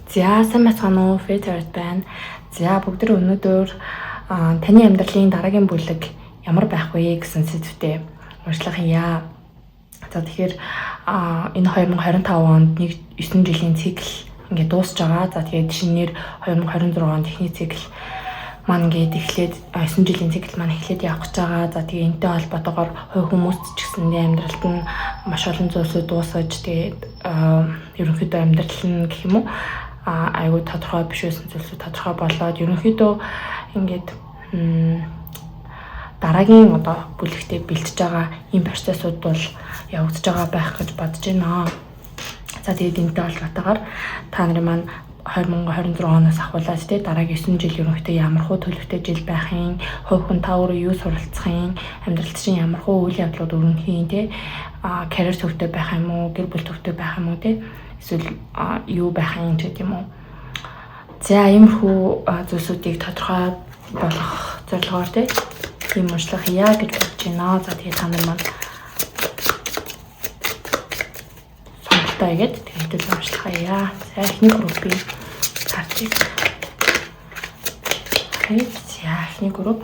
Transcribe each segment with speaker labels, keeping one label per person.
Speaker 1: За, сайн байцгаана уу? Фэтэрт байна. За, бүгд өнөөдөр таны амьдралын дараагийн бүлэг ямар байх вэ гэсэн сэдвтэй уншлах юм. За, тэгэхээр энэ 2025 онд нэг 9 жилийн цикл ингээд дуусж байгаа. За, тэгээд шинээр 2026 онд эхний цикл маань ингээд эхлээд 9 жилийн цикл маань эхлээд явах гэж байгаа. За, тэгээ энэтэй холбоотойгоор хувь хүмүүст ч гэсэндээ амьдралд нь маш олон зүйлсүүд дуусаж, тэгээд ерөнхийдөө амьдрал нь гэх юм уу айгүй тодорхой биш байсан зүйлсүүд тодорхой болоод ерөнхийдөө ингээд дараагийн одоо бүлэгтээ бэлтэж байгаа ийм процессууд бол явагдаж байгаа байх гэж бодож байна. За, тэгээд энэтэй холбоотойгоор та нарын маань 2026 оноос ахуулаад те дараагийн 9 жил ерөнхийдөө ямар хуу төлөвтэй жил байх юм, хувь хүн та өөрөө юу суралцах юм, амьдралд чинь ямар хуу үйл явдлууд өрнөх юм, те карьер төвтэй байх юм уу, гэр бүл төвтэй байх юм уу, те эсвэл юу байх юм ч гэдэг юм уу. За, иймэрхүү зүйлсүүдийг тодорхой болгох зорилгоор те ийм уншлага хийя гэж бодож байна. За, тэгээд та нар маань сонголтоо хийгээд тэгээд хэдүүл уншлага хийя. За, эхний группийн картыг. За, эхний групп.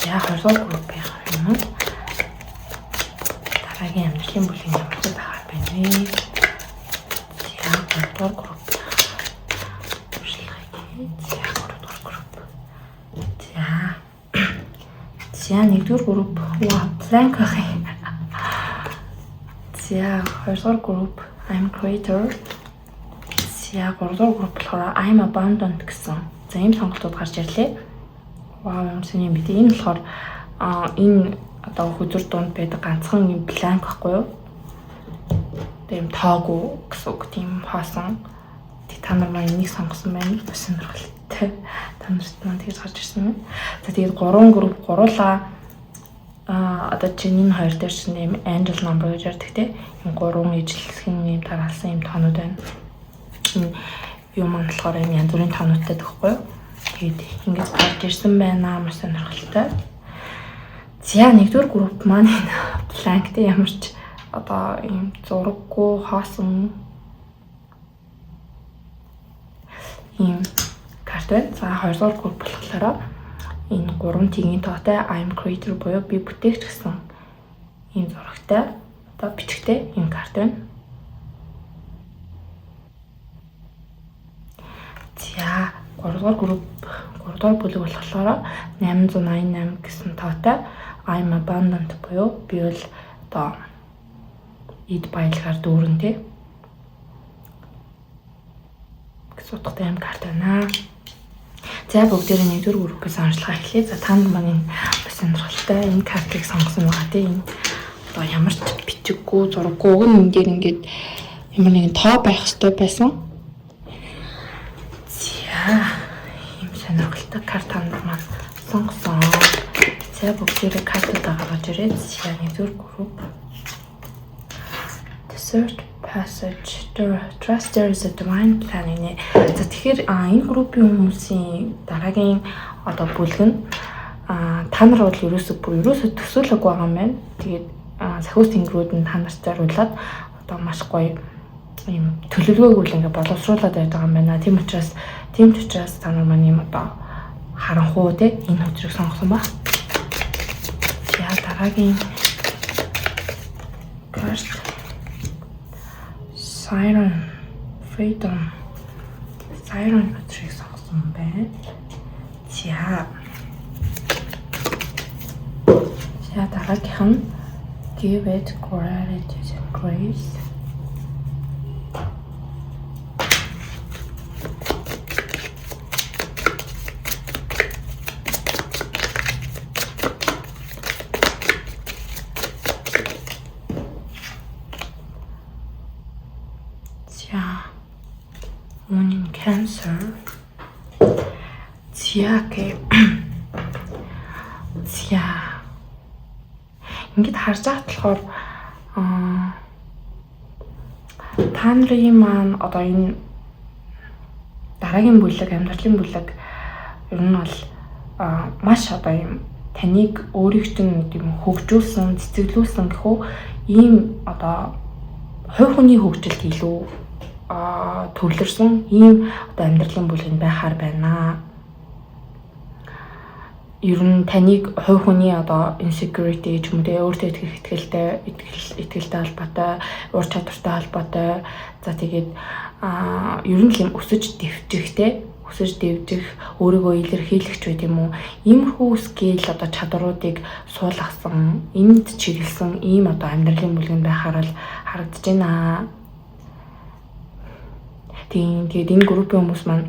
Speaker 1: За, хоёрдугаар группийн юм. Дараагийн амьдралын бүлэг ямар байх вэ? За, гуравдугаар групп. Уншлага хийе. За, гуравдугаар групп. За. За, нэгдүгээр групп. Вау, blank байх юм. За, хоёрдугаар групп I'm creator. За, гуравдугаар групп болохоор I'm abundant гэсэн. За, ийм сонголтууд гарч ирлээ. Вау, ямар сони юм бэ? Энэ болохоор энэ одоо хөзөр дунд байдаг ганцхан юм blank байхгүй юу? Тийм тоогүй гэсэн үг, тийм хоосон. Тэг та нар маань энийг сонгосон байна. Бас сонирхолтой. Та нарт маань тэгж гарч ирсэн юм. За, тэгээд гурван групп гуруулаа одоо чинь энэ хоёр дээр чинь ийм angel number гэж ярьдаг те. Ийм гурван ижилхэн ийм тараалсан ийм тоонууд байна. Энэ юм маань болохоор ийм янз бүрийн тоонуудтай байхгүй юу? Тэгээд ингэж гарч ирсэн байна. Маш сонирхолтой. За, нэгдүгээр групп маань энэ blank те, ямар ч одоо ийм зураггүй хоосон ийм карт байна. За, хоёрдугаар групп болохоор энэ гурван тигийн тоотой I'm creator буюу би бүтээгч гэсэн ийм зурагтай одоо бичгтэй ийм карт байна. За, гуравдугаар групп, гуравдугаар бүлэг болохоор 888 гэсэн тоотой I'm abundant буюу би бол одоо эд баялагаар дүүрэн те гэсэн утгатай юм карт байна. За, бүгдээрээ нэгдүгээр группээс онцлогоо эхлэе. За, та нар маань энэ бас сонирхолтой энэ картыг сонгосон байгаа тийм. Энэ одоо ямар ч бичиггүй, зураггүй, уг нь энэ дээр ингээд ямар нэгэн тоо байх ёстой байсан. За, ийм сонирхолтой карт та нар маань сонгосон. За, бүгдээрээ картуудаа гаргаж ирээд. За, нэгдүгээр групп. Desert Passage, Trust there is a divine plan гэнэ. За, тэгэхээр энэ группийн хүмүүсийн дараагийн одоо бүлэг нь та нар бол ерөөсөө бүр ерөөсөө төсөөлөөгүй байгаа юм байна. Тэгээд сахиус тэнгэрүүд нь та нарт зориулаад одоо маш гоё ийм төлөвлөгөөг үл ингээ боловсруулад байж байгаа юм байна. Тийм ч учраас та нар маань ийм одоо харанхуу те энэ хөзрийг сонгосон ба. За, дараагийн карт. Siren, Freedom. Siren хөзрийг сонгосон байна. За. За, дараагийнх нь Give it gratitude and grace. За, Moon in Cancer. За, okay. За. Ингээд харж байхад болохоор та нарын маань одоо энэ дараагийн бүлэг, амьдралын бүлэг ер нь бол маш одоо юм таныг өөрийг чинь юм хөгжүүлсэн, цэцэглүүлсэн гэх үү, ийм одоо хувь хүний хөгжилд илүү төвлөрсөн ийм одоо амьдралын бүлэг нь байхаар байна. Ер нь таныг хувь хүний одоо insecurity ч юм уу те, өөртөө итгэх итгэлтэй холбоотой, ур чадвартай холбоотой. За, тэгээд ер нь л юм өсөж дэвжих те, өсөж дэвжих, өөрийгөө илэрхийлэх ч байт юм уу. Иймэрхүү skill, одоо чадваруудыг суулгасан, энд чиглэсэн ийм одоо амьдралын бүлэг нь байхаар л харагдаж байна. Тийм, тэгээд энэ группийн хүмүүс маань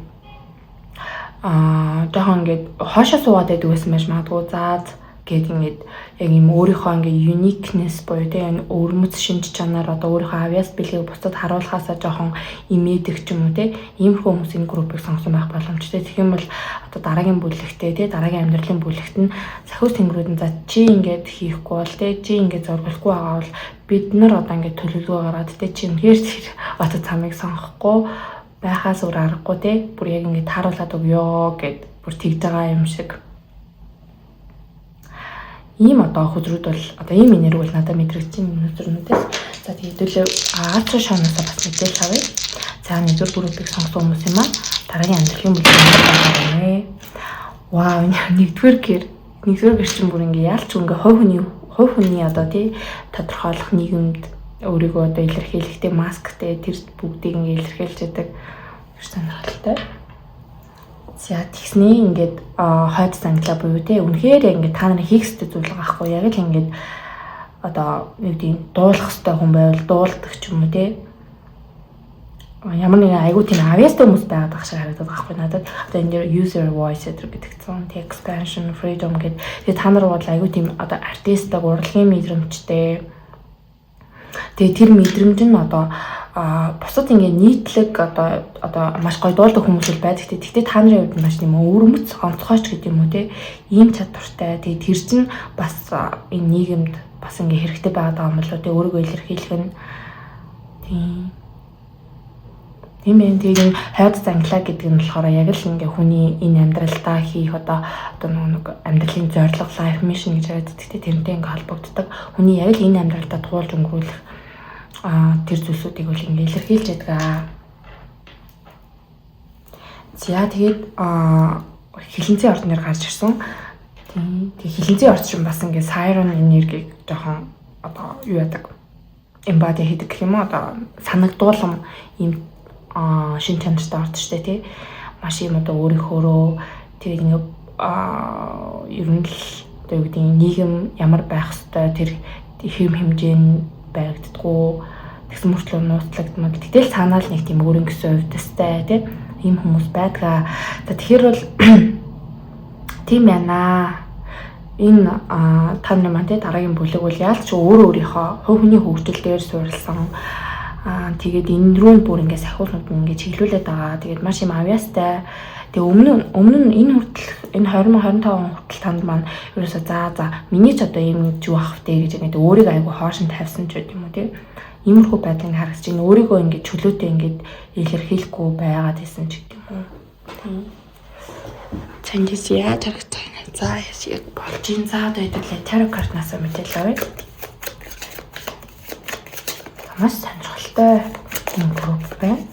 Speaker 1: жоохон ингээд хоошоо суугаад байдаг байсан байж магадгүй. Заад гээд ингээд яг юм өөрийнхөө ингээд uniqueness буюу те, энэ өвөрмөц шинж чанар, одоо өөрийнхөө авьяас бэлгийг бусдад харуулхаасаа жоохон имээдэг ч юм уу те, иймэрхүү хүмүүс энэ группийг сонгосон байх боломжтой. Тэгэх юм бол одоо дараагийн бүлэгтээ те, дараагийн амьдралын бүлэгт нь сахиус тэнгэрүүд нь за, чи ингээд хийхгүй бол те, чи ингээд зориглохгүй байгаа бол бид нар одоо ингээд төлөвлөгөө гаргаад те, чи үнэхээр тэр одоо замыг сонгохгүй байхаас өөр аргагүй те, бүр яг ингээд тааруулаад өгөө гэд бүр тэгж байгаа юм шиг ийм одоо хөзрүүд бол, одоо ийм энерги бол надад мэдрэгдэж байна хөзрнүүдээс. За, тэгээд хэдүүлээ Astro Shaman-аас бас мэдээлэл авъя. За, нэгдүгээр группийг сонгосон хүмүүс юм аа. Дараагийн амьдралын бүлэг ямар байгаа вэ? Вау, нэгдүгээр гэр, нэгдүгээр гэр чинь бүр ингээ яалч ингээ хувь хүний одоо тий тодорхойлох, нийгэмд өөрийгөө одоо илэрхийлэхдээ масктай тэр бүгдийг ингээ илэрхийлж яадаг сонирхолтой. За, тэгснээ ингээд хойд занглаа буюу те, үнэхээр яг ингээд та нарын хийх ёстой зүйл байгаа байхгүй, яг л ингээд одоо нэг тийм дуулах ёстой хүн байвал дуулдаг ч юм уу те, ямар нэгэн айгуу тийм авьяастай хүмүүс байгаад байгаа шиг харагдаад байгаа байхгүй надад. Одоо энэ дээр use your voice гэдэгцэн, тэг expansion, freedom гэд. Тэгээ та нар бол айгуу тийм одоо артистаг, урлагийн мэдрэмжтэй. Тэгээ тэр мэдрэмж нь одоо бусад ингээ нийтлэг одоо маш гоё дуулдаг хүмүүс л байдаг. Гэхдээ та нарын хувьд маш тийм өвөрмөц, онцгойч гэдэг юм уу те, ийм чадвартай. Тэгээ тэр чинь бас энэ нийгэмд бас ингээ хэрэгтэй байгаад байгаа юм болоо те, өөрийгөө илэрхийлэх нь тийм. Тийм ээ. Тэгээд энэ хойд занглаа гэдэг нь болохоор яг л ингээ хүний энэ амьдралдаа хийх одоо нэг амьдралын зорилго, life mission гэж яриад байдаг. Тэрнтэй ингээ холбогддог. Хүний яг л энэ амьдралдаа туулж өнгөрүүлэх тэр зүйлсүүдийг бол ингээ илэрхийлж байдаг. За, тэгээд хилэнцгийн орд нэр гарч ирсэн. Тийм. Тэгээд хилэнцгийн орд чинь бас ингээ siren энергийг жоохон одоо юу яадаг, embody хийдэг гэх юм уу, одоо санагдуулам ийм шин чанартай орд штэ тий. Маш ийм одоо өөрийнхөөрөө тэгээд ингээ ер нь л одоо юу гэдэг, нийгэм ямар байх ёстой тэр хэм хэмжээ нь баригддаггүй, тэгсэн мөртлөө нууцлагдмал. Гэтэл цаанаа л нэг тийм өөрийн гэсэн хувьдастай тий ийм хүмүүс байдгаа. За, тэгэхээр бол тийм байна. Энэ та нар маань тий дараагийн бүлэг бол яалт ч өөрөө өөрийнхөө хувь хүний хөгжил дээр суурилсан. Тэгээд энэ рүү бүр ингээд сахиулнууд нь ингээд чиглүүлээд байгаа. Тэгээд маш юм авьяастай. Тэгээ өмнө нь энэ хүртэл, энэ 2025 он хүртэл танд маань ерөөсөө за миний ч одоо ийм юу ах вэ гэж ингээд өөрийгөө айгу хоошин тавьсан ч байд юм уу тий. Иймэрхүү байдлыг харагдаж байна. Өөрийгөө ингээд чөлөөтэй ингээд илэрхийлэхгүй байгаад байсан ч гэдэг юм уу. Тийм. Чанжис яаж харагдах вэ? За, яг болж ин. За, одоо хэдүүлээ tarot картнаас мэдээлэл авъя. Маш сонирхолтой юм групп байна.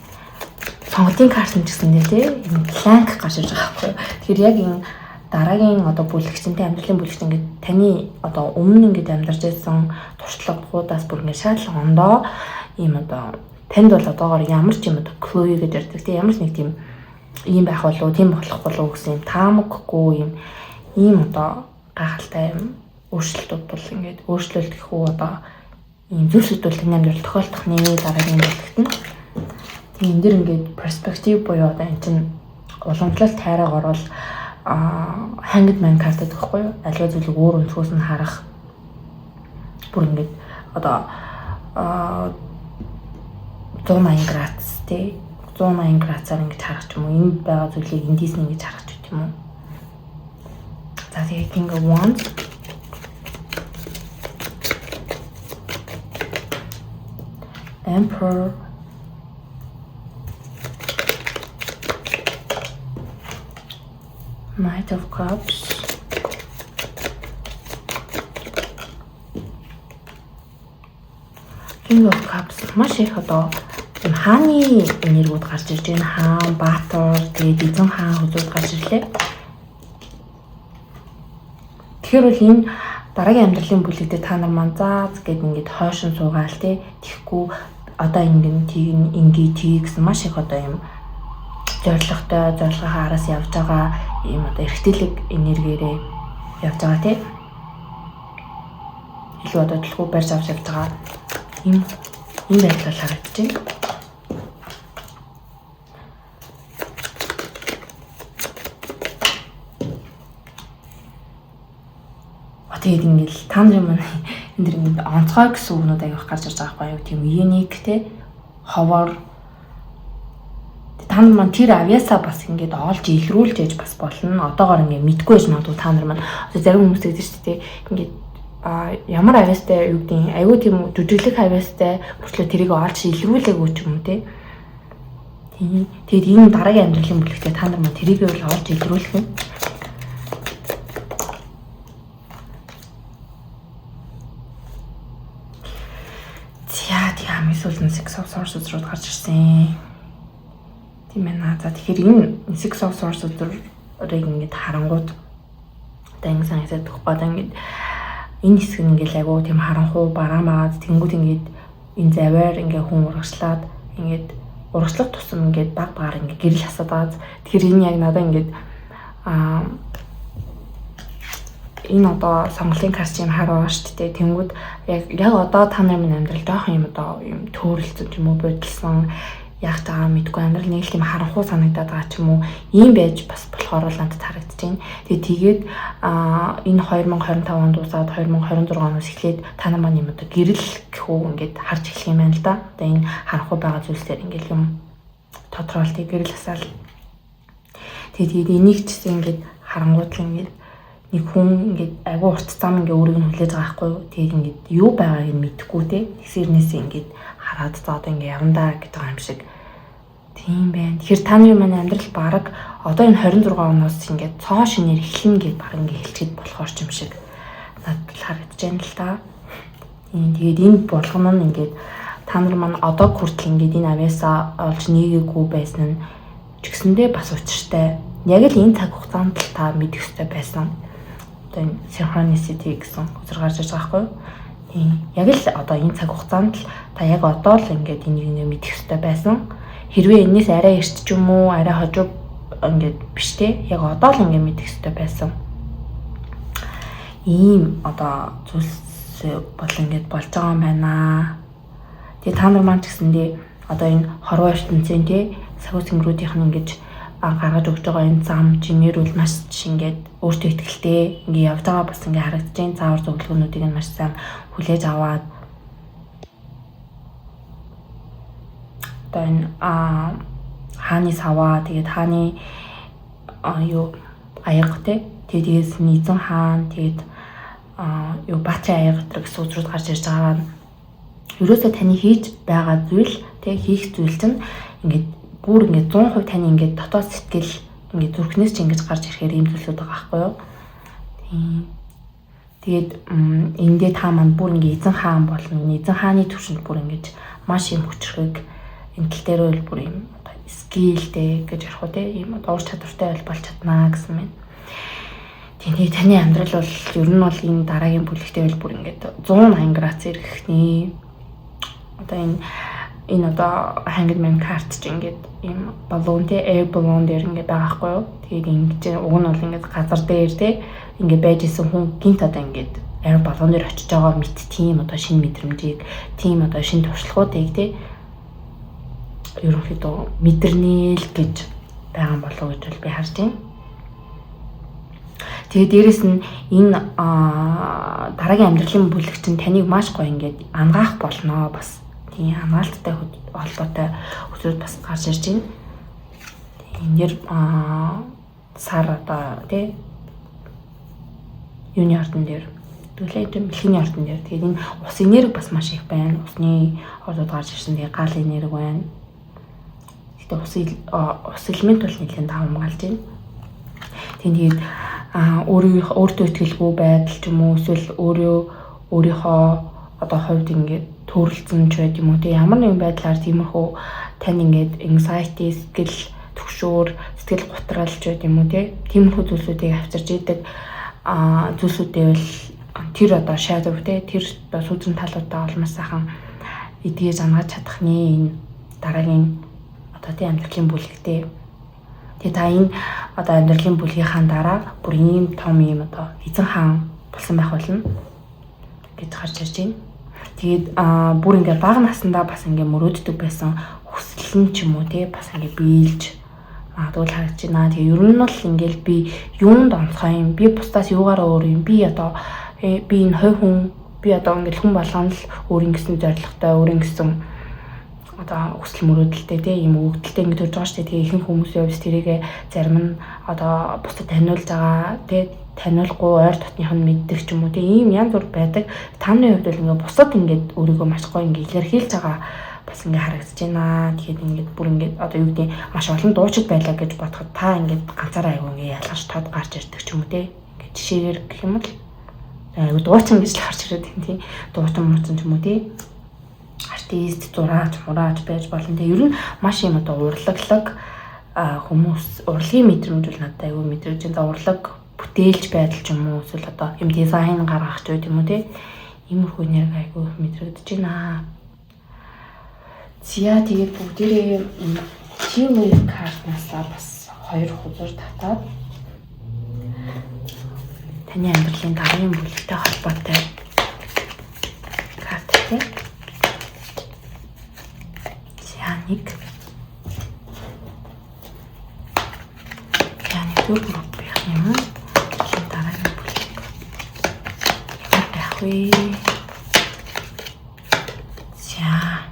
Speaker 1: Сонголтын карт нь ч гэсэн тий юм blank гарч ирж байгаа байхгүй юу. Тэгэхээр яг энэ дараагийн одоо бүлэгчэнтэй, амьдралын бүлэгч ингээд таны одоо өмнө ингээд амьдарч байсан туршлагуудаас бүр ингээд шаардлага ондоо ийм одоо танд бол одоогор ямар ч юм одоо clue гэж ярьдаг тийм, ямар ч нэг тийм ийм байх болов, тийм болох болов гэсэн юм таамаггүй юм ийм одоо гайхалтай юм өөрчлөлтүүд бол ингээд өөрчлөлт гэх үү, одоо ийм зүйлсүүд бол таны амьдрал тохиолдох нэ дараагийн бүлэгт нь. Тэгээ энэ дэр ингээд perspective буюу одоо эн чинь уламжлалт тайраагаар бол Hanged Man карт гэдэг байхгүй юу? Аливаа зүйлийг өөр өнцгөөс нь харах, бүр ингээд одоо 180 градус тий, 180 градусаар ингэж харах ч юм уу, энд байгаа зүйлийг эндээс нь ингэж харах ч юм уу. За, тэгээ King of Wands, Emperor, Knight of Cups, King of Cups. Маш их одоо Тийм хааны энергиуд гарч ирж байна. Хаан, Баатар, тэгээд эзэн хаан хөзрүүд гарч ирлээ. Тэгэхээр бол энэ дараагийн амьдралын бүлэгтээ та нар маань заа гэд ингээд хойшин суугаал те. Тэгэхгүй одоо ингэн тийг ингээ тийг гэсэн маш их одоо юм зоригтой, зорилгынхаа араас явж байгаа ийм одоо эрхтэлэг энергиэрээ явж байгаа те. Илүү одоо төлхөө барьж авч явж байгаа ийм ийм байдал харагдаж байна. Тэгээд ингээл та нарын маань энэ дэр ингээд онцгой гэсэн үгнүүд аяг гарч ирж байгаа байхгүй юу? Тийм unique те, ховор. Та нар маань тэр авьяасаа бас ингээд олж илрүүлж яж бас болно. Одоогоор ингээд мэдгүй байж магадгүй та нар маань. Одоо зарим хүмүүс гэдэг шүү дээ, ингээд ямар авьяастай юу гэдэг нь айгүй тийм жүжиглэх авьяастай мөртлөө тэрийг олж илрүүлээгүй ч юм те. Тийм. Тэгээд энэ дараагийн амьдралын бүлэгтээ та нар маань тэрийг бол олж илрүүлэх юм. Хамгийн сүүлд нь Six of Swords руу гарч ирсэн. Тийм байна. За тэгэхээр энэ Six of Swords рыг ингээд харангууд одоо ингэ санагдаад байхгүй. Одоо ингээд энэ хэсэг нь ингээд айгуу тийм харанхуу бараамаад тэнгууд ингээд энэ завиар ингээд хүн урагшлаад ингээд урагшлах тусам ингээд баг багаар ингээд гэрэл хасаад байгаа. Тэгэхээр энэ яг надаа ингээд энэ одоо сонголтын карт юм хар байгаа шүү дээ. Тэнгүүд яг одоо та нарын минь амьдрал жоохон юм одоо юм төөрөлдсөн ч юм уу бодилсан яг тагаа мэдгүй амьдрал нэг л тийм харанхуу санагдаад байгаа ч юм уу ийм байж бас болохоор л надад харагдаж байна. Тэгээд энэ 2025 онд дуусаад 2026 оноос эхлээд та нар маань юм одоо гэрэл гэх үү ингээд харж эхлэх юм байна л да. Одоо энэ харанхуу байгаа зүйлсээр ингээд юм тодорхойлт гэрэл асаал. Тэгээд энийг ч гэсэн ингээд харангуут л ингээд нэг хүн ингээд айгүй урт зам ингээд өөрийг нь хүлээж байгаа байхгүй юу. Тэгээд ингээд юу байгааг нь мэдэхгүй те. Тэгсэрнээс ингээд хараад за одоо ингээд явандаа гэж байгаа юм шиг. Тийм байна. Тэгэхээр та нарын маань амьдрал бараг одоо энэ 26 оноос ингээд цоо шинээр эхлэнэ гэд бараг ингээд хэлчихэд болохоор ч юм шиг надад л харагдаж байна л та. Тийм. Тэгээд энэ болгоно нь ингээд та нар маань одоо хүртэл ингээд энэ авьяасаа олж нээгээгүй байсан нь ч гэсэндээ бас учиртай. Яг л энэ цаг хугацаанд л та мэдэх ёстой байсан. Одоо энэ synchronicity гэсэн үзэр гарч ирж байгаа байхгүй юу? Тийм. Яг л одоо энэ цаг хугацаанд л та яг одоо л ингээд энийг нэ мэдэх ёстой байсан. Хэрвээ энэс арай эрт ч юм уу, арай хожуу ингээд биш те. Яг одоо л ингээд мэдэх ёстой байсан. Ийм одоо зүйлс бол ингээд болж байгаа юм байна. Тэгээ та нар маань ч гэсэндээ одоо энэ хорвоо ертөнцийн те сахиу цэнгэрүүдийнх нь ингэж гаргаж өгч байгаа энэ зам жимээр үл маш ингээд өөртөө ихтэй ингээ явж байгаа бас ингээ харагдаж байна. Заавар зөвлөгөөнүүдийг нь маш сайн хүлээж аваад одоо энэ хааны саваа тэгээд хааны юу аяга те тэгээд нь эзэн хаан тэгээд юу Баатарын аяга гэдэг гэсэн үзрүүд гарч ирж байгаа нь ерөөсөө таны хийж байгаа зүйл те хийх зүйл чинь ингээд бүр ингээд 100% таны ингээд дотоод сэтгэл ингээд зүрхнээс ч ингэж гарч ирэхээр ийм зүйлсүүд байгаа байхгүй юу? Тийм. Тэгээд эндээ та маань бүр ингээд эзэн хаан болно. Эзэн хааны түвшинд бүр ингэж маш юм хүчрхэг энэ тал дээр бол бүр юм одоо скиллтэй гэж ярих уу те ийм одоо ур чадвартай бол болж чаднаа гэсэн мэн. Тийм тэгээ таны амьдрал бол ер нь бол энэ дараагийн бүлэгтээ бол бүр ингээд 180 градус эргэхний одоо энэ одоо Hanged Man карт ч ингээд ийм баллон те air balloon дээр ингээд байгаа байхгүй юу. Тэгээд ингэж уг нь бол ингээд газар дээр те ингээд байж исэн хүн гинт одоо ингээд air balloon дээр очиж байгаа мэт тийм одоо шинэ мэдрэмжийг тийм одоо шинэ туршлагуудыг те ерөнхийдөө мэдэрнэ л гэж байгаа юм болов уу гэж бол би харж байна. Тэгээд дээрэс нь энэ дараагийн амьдралын бүлэг чинь таныг маш гоё ингээд ангаах болно бас. Тийм хамгаалттай холбоотой хүсүүд бас гарч ирж байна. Тийм энэ дэр сар одоо тий юуны ордон дээр түлээ тийм бэлгийн ордон дээр тэгээд энэ ус энерги бас маш их байна. Усны ордууд гарч ирсэн. Тэгээд гал энерги байна. Гэтэ ус элемент бол нэлээд давамгаалж байна. Тийм тэгээд өөрийнхөө өөртөө итгэлгүй байдал ч юм уу эсвэл өөрийнхөө одоо хувьд ингээд төрөлцөн ч байд юм уу те, ямар нэгэн байдлаар тиймэрхүү тань ингээд anxiety, сэтгэл түгшүүр, сэтгэл гутрал ч байд юм уу те, тиймэрхүү зүйлсүүдийг авчирч идэг зүйлсүүдээ бол тэр одоо shadow те, тэр одоо сүүдрэн талуудаа бол маш сайхан эдгэж ангааж чадах нэ энэ дараагийн одоо тий амьдралын бүлэгтэй. Тэгээ та энэ одоо амьдралын бүлгийнхаа дараа бүр ийм том ийм одоо эзэн хаан болсон байх болно гэж гарч ирж байна. Тэгээд бүр ингээ бага насндаа бас ингээ мөрөөддөг байсан хүсэл нь ч юм уу те бас ингээ биелж магадгүй л харагдаж байна. Тэгээ ер нь бол ингээл би юунд онцгой юм, би бусдаас юугаараа өөр юм, би одоо би энэ хувь хүн, би одоо ингээл хүн болгоно л өөр ингэсэн зорилготой, өөр ингэсэн одоо хүсэл мөрөөдөлтэй те ийм өгөгдөлтэй ингэ төрж байгаа шүү дээ. Тэгээ ихэнх хүмүүсийн хувьд тэрийг зарим нь одоо бусдад таниулж байгаа те, таниулахгүй ойр дотных нь мэддэг ч юм уу те, ийм янз бүр байдаг. Та нарын хувьд бол ингээ бусдад ингээд өөрийгөө маш гоё ингээ илэрхийлж байгаа бас ингээ харагдаж байна. Тэгэхээр ингээд бүр ингээд одоо юу гэдэг маш олон дуучид байлаа гэж бодоход та ингээд ганцаараа айгүй ингээ ялгарч тод гарч ирдэг ч юм уу те. Ингээ жишээгээр гэх юм бол айгүй дуучин гэж л гарч ирээд тийм тий. Дуучин муучин ч юм уу те. Артист, зураач, мураач байж болно. Тэгээ ер нь маш юм одоо урлаглаг хүмүүс, урлагийн мэдрэмж бол надад айгүй мэдрэгдэж байна. За урлаг бүтээлч байдал ч юм уу, эсвэл одоо юм дизайн гаргах ч байд юм уу те. Иймэрхүү нэр айгүй мэдрэгдэж байна. За тэгээд бүгдээрээ tea leaf картнаасаа бас 2 хузуур татаад таны амьдралын дараагийн бүлэгтэй холбоотой карт те. За нэг. За нэг группийнх юм. Дараагийн бүлэг ямар байх вэ? За.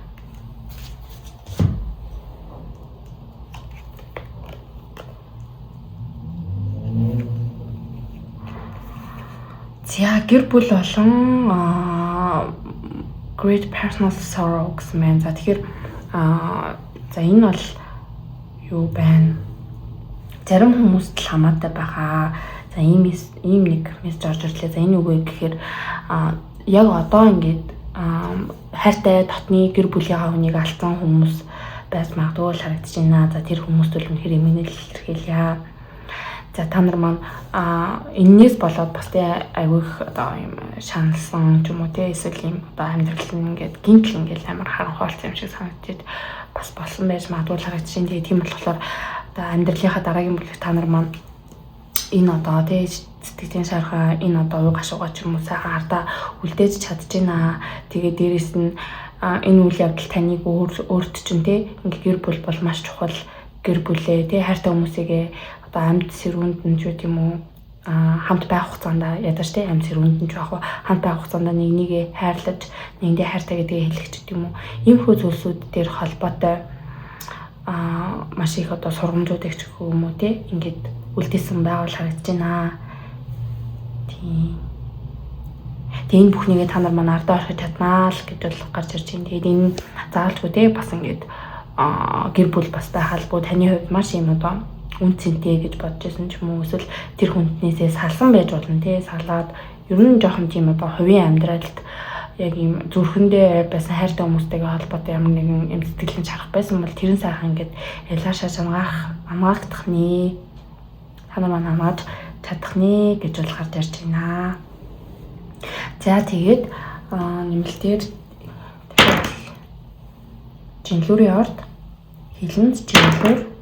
Speaker 1: За гэр бүл болон great personal sorrow гэсэн байна. За тэгэхээр за энэ бол юу байна? Зарим хүмүүст л хамаатай байгаа. За ийм нэг мессеж орж ирлээ. За энэ үгүй гэхээр яг одоо ингээд хайртай дотны гэр бүлийнхаа хүнийг алдсан хүмүүс байж магадгүй л харагдаж байна. За тэр хүмүүст бол үнэхээр эмгэнэл илэрхийлье. За та нар маань эннээс болоод бас тий айгүй их одоо юм шаналсан ч юм уу тий, эсвэл юм одоо амьдрал нь ингээд гинтл ингээд амар харанхуйлсан юм шиг санагдчих бас болсон байж магадгүй л харагдаж байна. Тэгээ тийм болохоор одоо амьдралынхаа дараагийн бүлэг та нар маань энэ одоо тий сэтгэлийн шархаа, энэ одоо уу гашуугаа ч юм уу сайхан ардаа үлдээж чадж байна. Тэгээ дээрэс нь энэ үйл явдал таныг өөрт чинь тий ингээд гэр бүл бол маш чухал, гэр бүлээ тий хайртай хүмүүсийгээ одоо амьд сэрүүнд нь ч юм уу хамт байх хугацаанд ядаж тий амьд сэрүүнд нь ч байх уу хамт байх хугацаанд нэг нэгээ хайрлаж нэгэндээ хайртай гэдгийг хэлэх ч юм уу иймэрхүү зүйлсүүд дээр холбоотой маш их одоо сургамжуудыг ч гэх юм уу тий ингээд үлдээсэн байвал харагдаж байна. Тийм. Тэгээ энэ бүхнийгээ та нар маань ардаа орхиж чаднаа л гэж бол гарч ирж байна. Тэгээд энэ заалжгүй тий бас ингээд гэр бүл бас байхалгүй таны хувьд маш юм одоо үн цэнтэй гэж бодож байсан ч юм уу эсвэл тэр хүнтнээсээ салсан байж болно тий, салаад ер нь жоохон тийм одоо хувийн амьдралд яг ийм зүрхэндээ байсан хайртай хүмүүстэйгээ холбоотой ямар нэгэн юм сэтгэлийн шарах байсан бол тэрэн сайхан ингээд ялгаашаа амгаагдах нэ, та нар маань амгааж чадах нэ гэж бол гарч ирж байна. За тэгээд нэмэлтээр жинлүүрийн орд, хилэнц жинлүүр.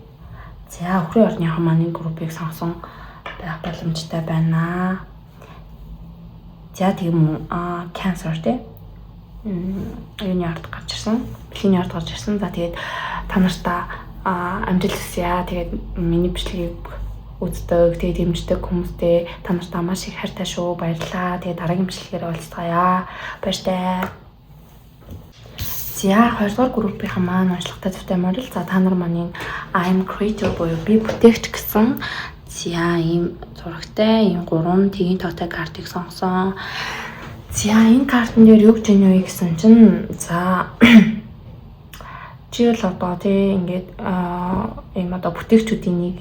Speaker 1: За өхрийн ордныхан маань энэ группийг сонгосон байх боломжтой байна. За тийм үү, Cancer тий. Юуны орд гарч ирсэн? Бэлгийн орд гарч ирсэн. За тэгээд та нартаа амжилт хүсье. Тэгээд миний бичлэгийг үздэг, тэгээд дэмждэг хүмүүстэй та нартаа маш их хайртай шүү. Баярлалаа. Тэгээд дараагийн бичлэгээр уулзцаая. Баяртай. За 2 дугаар группийнхан маань уншлагатай зүйтэй морил. За та нар маань I'm creator буюу би бүтээгч гэсэн за ийм зурагтай ийм 3 тэгийн тоотой картыг сонгосон. За энэ картн дээр юу гэж байна вэ гэсэн чинь за чи л одоо тий ингээд ийм одоо бүтээгчүүдийн нэг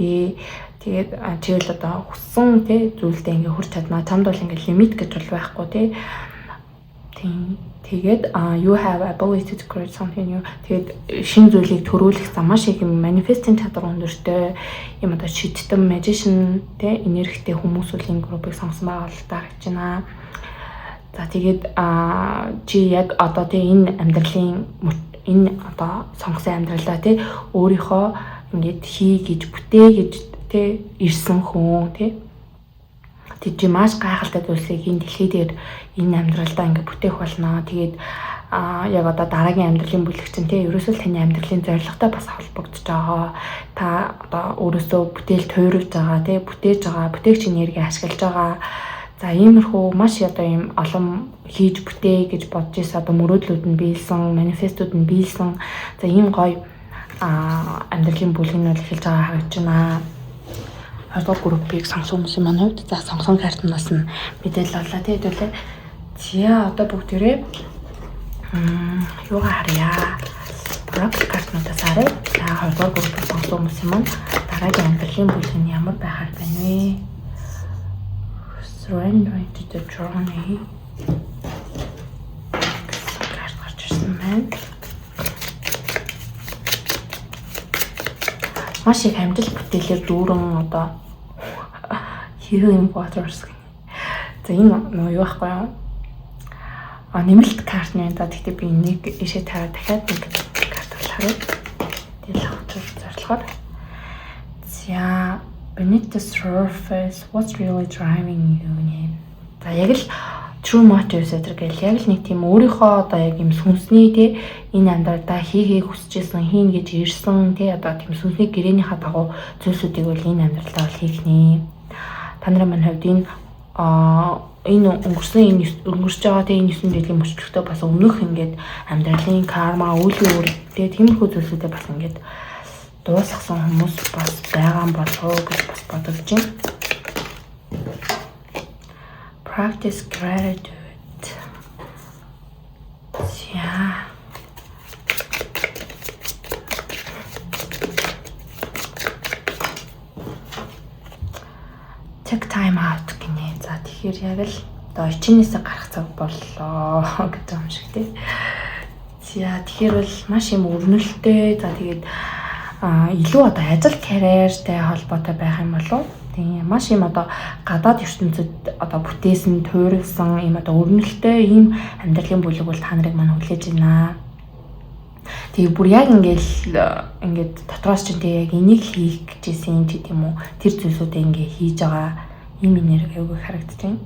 Speaker 1: тэгээд чи л одоо хүссэн тий зүйлдээ ингээд хүрч чаднаа. Чамд бол ингээд лимит гэж бол байхгүй тий. Тийм. Тэгээд you have ability to create something new. Тэгээд шинэ зүйлийг төрүүлэх зам, маш их юм manifesting чадвар өндөртэй юм, одоо шидтэн magician тэ энергитэй хүмүүс үл энэ группийг сонгосон байгаа бол харагдаж байна. За, тэгээд чи яг одоо тэ энэ амьдралын, энэ одоо сонгосон амьдралаа тэ өөрийнхөө ингээд хий гэж, бүтээ гэж тэ ирсэн хүн тэ. Тэг чи маш гайхалтай зүйлсийг энэ дэлхий дээр, энэ амьдралдаа ингээд бүтээх болно. Тэгээд яг одоо дараагийн амьдралын бүлэг чинь те ерөөсөө л таны амьдралын зорилготой бас холбогдож байгаа. Та одоо өөрөөсөө бүтээл тойруулж байгаа те, бүтээж байгаа, бүтээгч энерги ашиглаж байгаа. За, иймэрхүү маш одоо ийм олон хийж бүтээ гэж бодож исэн одоо мөрөөдлүүд нь биелсэн, manifest ууд нь биелсэн. За, ийм гоё амьдралын бүлэг нь бол эхэлж байгаа харагдаж байна. 2 дугаар группийг сонгосон хүмүүсийн маань хувьд, за, сонгосон картнаас нь мэдээлэл оллоо тий хэдүүлээ. За, одоо бүгдээрээ юугаа харъя. Oracle картнуудаас харъя. За, 2 дугаар группийг сонгосон хүмүүсийн маань дараагийн амьдралын бүлэг нь ямар байхаар байна вэ? Surrender to the journey гэсэн карт гарч ирсэн байна. Маш их амжилт бүтээлээр дүүрэн одоо healing waters гэнэ. За, энэ нөө юу байхгүй юу? Нэмэлт карт нэ. За, тэгтээ би нэг ишээ тавиад дахиад нэг карт болохоор тэгэл авах зорилгоор. За, beneath the surface, what's really driving you нэ. За, яг л true motives гэдэг гэл яг л нэг тийм өөрийнхөө одоо яг юм сүнсний те энэ амьдралдаа хийхийг хүсэж исэн, хийн гэж ирсэн те, одоо тийм сүнсний гэрээнийхаа дагуу зүйлсүүдийг бол энэ амьдралдаа бол хийх нэ. Та нарын маань хувьд энэ өнгөрсөн, энэ өнгөрч байгаа те энэ 9 жилийн мөчлөгтөө бас өмнөх ингээд амьдралын карма, үеийн үр те, тиймэрхүү зүйлсүүдээ бас ингээд дуусгасан хүмүүс бас байгаа юм болов уу гэж бас бодогдож байна. Practice gratitude. За. Take time out гинэ. За, тэгэхээр яг л одоо ичинээсээ гарах цаг боллоо гэж байгаа юм шиг тий. За, тэгэхээр бол маш юм өрнөлттэй. За, тэгээд илүү одоо ажил карьертай холбоотой байх юм болов. Тийм, маш юм одоо гадаад ертөнцид одоо бүтээсэн, туурилсан ийм одоо өрнөлттэй ийм амьдралын бүлэг бол та нарыг маань хүлээж байна. Тэгээ бүр яг ингээл ингээд дотроос чинь тэг яг энийг хийх гэжсэн юм чи тийм үү, тэр зүйлсүүдээ ингээ хийж байгаа ийм энерги аягүй харагдаж байна.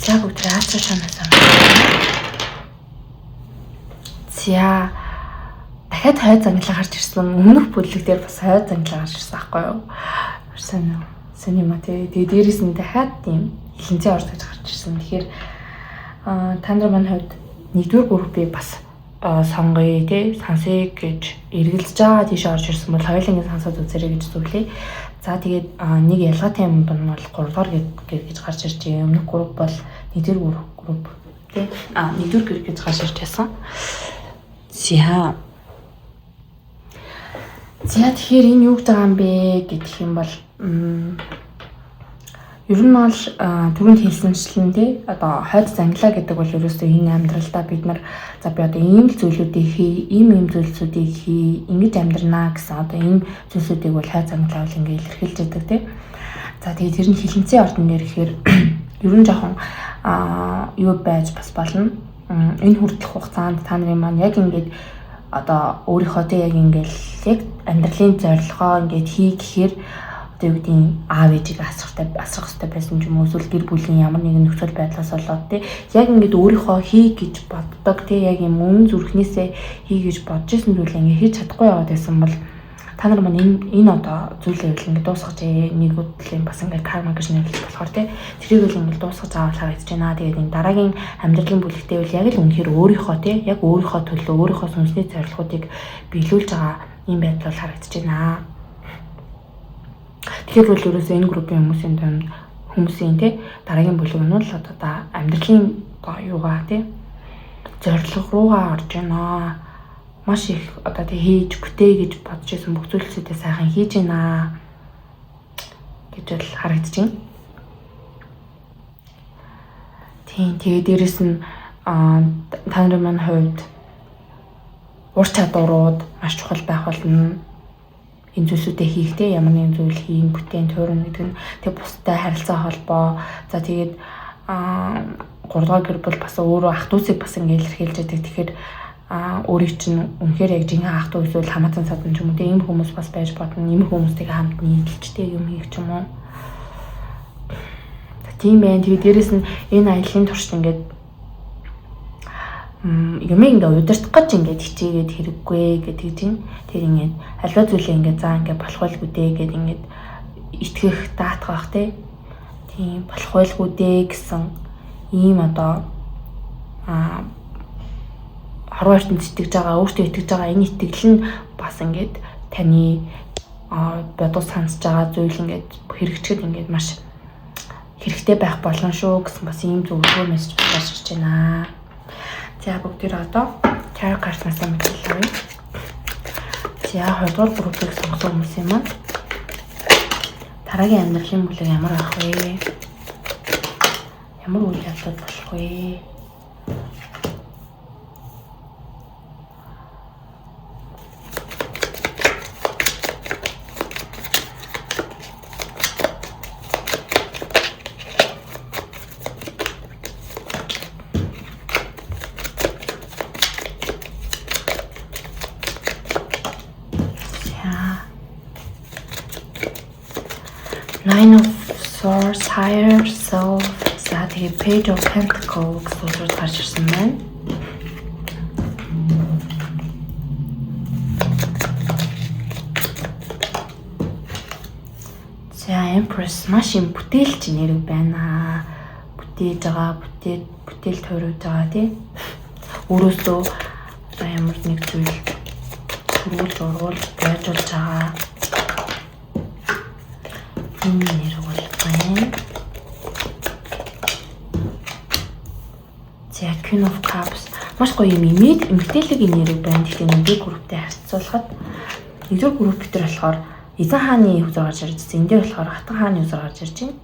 Speaker 1: За, бүгд astral шанаас. За, дахиад хойд занглаа гарч ирсэн. Өмнөх бүлэг дээр бас хойд занглаа гарч ирсэн аахгүй юу? Сайн уу? Сайн юм а тий. Тэгээ дээрээс нь дахиад тийм хилэнцээ орж гэж гарч ирсэн. Тэгэхээр та нар маань хувьд нэгдүгээр группийг бас сонгоё тий, сонсъё гэж эргэлзэж байгаа тийш орж ирсэн бол хоёулангийн сонсоод үзээрэй гэж зөвлөе. За, тэгээд нэг ялгаатай юм бол 3 дугаар гэж гарч ирж байгаа. Өмнөх групп бол нэгдүгээр групп тий. Нэгдүгээр гэр гэж гарч ирж байсан. За. За, тэгэхээр энэ юу гэж байгаа юм бэ гэх юм бол ер нь бол түрүүнд хэлсэнчлэн тий одоо хойд зангилаа гэдэг бол ерөөсөө энэ амьдралдаа бид нар, за, би одоо ийм л зүйлүүдийг хий, ийм ийм зүйлсүүдийг хий, ингэж амьдрнаа гэсэн одоо ийм зүйлсүүдийг бол хойд зангилаа бол ингээ илэрхийлж байдаг тий. За, тэгээд тэр нь хилэнцээ ордон дээр гэхээр ер нь жоохон юу байж бас болно. Энэ хүртэлх хугацаанд та нарын маань яг ингээд одоо өөрийнхөө тий яг ингээл яг амьдралын зорилгоо ингээд хий гэхээр одоо юу гэдгийг аав ээжийг асрах хэрэгтэй байсан ч юм уу, эсвэл гэр бүлийн ямар нэгэн нөхцөл байдлаас болоод тий яг ингээд өөрийнхөө хий гэж боддог тий яг юм үнэн зүрхнээсээ хий гэж бодож исэн зүйлээ ингээд хийж чадахгүй яваад байсан бол та нар маань энэ одоо зүйлээ бол ингээд дуусгаж, нэг үдлэн бас ингээд карма гэж нэрлэх болохоор тий тэрийг бол ингээд дуусгаж байгаа бол харагдаж байна. Тэгээд энэ дараагийн амьдралын бүлэгтээ бол яг л үнэхээр өөрийнхөө тий яг өөрийнхөө төлөө, өөрийнхөө сүнсний зорилгоодыг биелүүлж байгаа ийм байдал бол харагдаж байна. Тэгэхээр бол ерөөсөө энэ группийн хүмүүсийн дунд, хүмүүсийн тий дараагийн бүлэг нь бол одоо амьдралын одоо юугаа тий зорилго руугаа орж байна, маш их одоо тий хийж бүтээ гэж бодож исэн бүх зүйлсүүдээ сайхан хийж байна гэж бол харагдаж байна. Тийм, тэгээ дээрэс нь та нарын маань хувьд ур чадварууд маш чухал байх болно. Энэ зүйлсүүдээ хийхдээ ямар нэгэн зүйл хийн, бүтээн, туурна гэдэг нь тэг бусдад харилцаа холбоо. За тэгээд 3 дугаар гэр бүл бас өөрөө ах дүүсийг бас ингээ илэрхийлж байдаг. Тэгэхээр өөрийг чинь үнэхээр яг жинхэнэ ах дүү эсвэл хамаатан садан ч юм уу тийм хүмүүс бас байж бодно. Ийм хүмүүстэйгээ хамт нийлжтэй юм хийх ч юм уу. За тийм байна. Тэгээд дээрэс нь энэ аяллаа туршид ингээд юмыг ингээ удирдах гэж ингээд хичээгээд хэрэггүй гэдэг чинь тэр ингээд альва зүйлээ ингээд заа ингээд болох байлгүй дээ гэд ингээд итгэх даатгах те. Тийм болох байлгүй дээ гэсэн ийм одоо хорвоо ертөнцид итгэж байгаа, өөртөө итгэж байгаа энэ итгэл нь бас ингээд таны бодол сонсож байгаа зүйл ингээд хэрэгжихэд ингээд маш хэрэгтэй байх болно шүү гэсэн бас ийм зөвлөгөө мессеж гарч ирж байна. За бүгдээр одоо tarot card-наас мэдээлэл авъя. За 2 дугаар группийг сонгосон хүмүүсийн маань дараагийн амьдралын бүлэг ямар байх вэ? Ямар үйл явдлууд болох вэ? Nine of Swords, Higher Self, за тэгээ Page of Pentacles гэсэн үгүүд гарч ирсэн байна. За Empress маш юм бүтээлч нэрэг байна. Бүтээж байгаа, бүтээл тойруулж байгаа тий. Өөрөөсөө одоо ямар нэг зүйл төрүүлж, ургуулж, байжуулж байгаа. Энэ нэр бол байна. За Queen of Cups маш гоё юм имэд эмгтээлэг нэрэг байна. Гэхдээ нэгдүгээр групптэй харьцуулахад нэгдүгээр групп дээр болохоор эзэн хааны хөзөр гарч ирж байна. Энэ дээр болохоор хатан хааны хөзөр гарч ирж байна.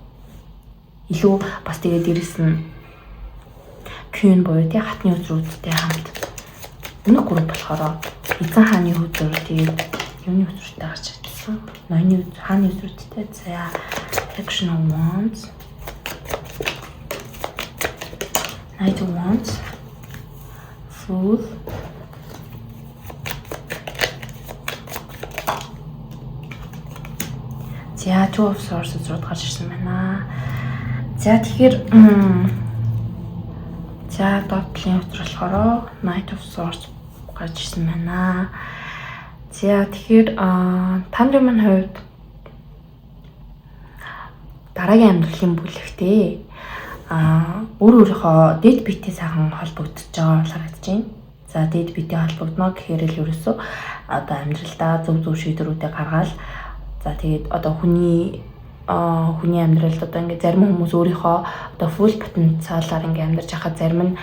Speaker 1: Илүү бас тэгээд дээрэс нь Queen буюу тий хатны хөзрүүдтэй хамт. Өмнөх групп болохоор эзэн хааны хөзөр тэгээд юуны хөзрүүдтэй гарч ирсэн. Ноёны хааны хөзрүүдтэй. За Action of Wands, Knight of Wands, Fool, за Two of Swords руу гарч ирсэн байна. За тэгэхээр за доод талын хөзөр болохоор Knight of Swords гарч ирсэн байна. За тэгэхээр та нарын маань хувьд дараагийн амьдралын бүлэгтээ өөр өөрийнхөө дээд биетэй сайхан холбогдож байгаа бол харагдаж байна. За дээд биетэй холбогдно гэхээр л ерөөсөө одоо амьдралдаа зөв зөв шийдвэрүүдээ гаргаал. За тэгээд одоо хүний амьдралд одоо ингээд зарим хүмүүс өөрийнхөө одоо full потенциалаар ингээд амьдарч байхад зарим нь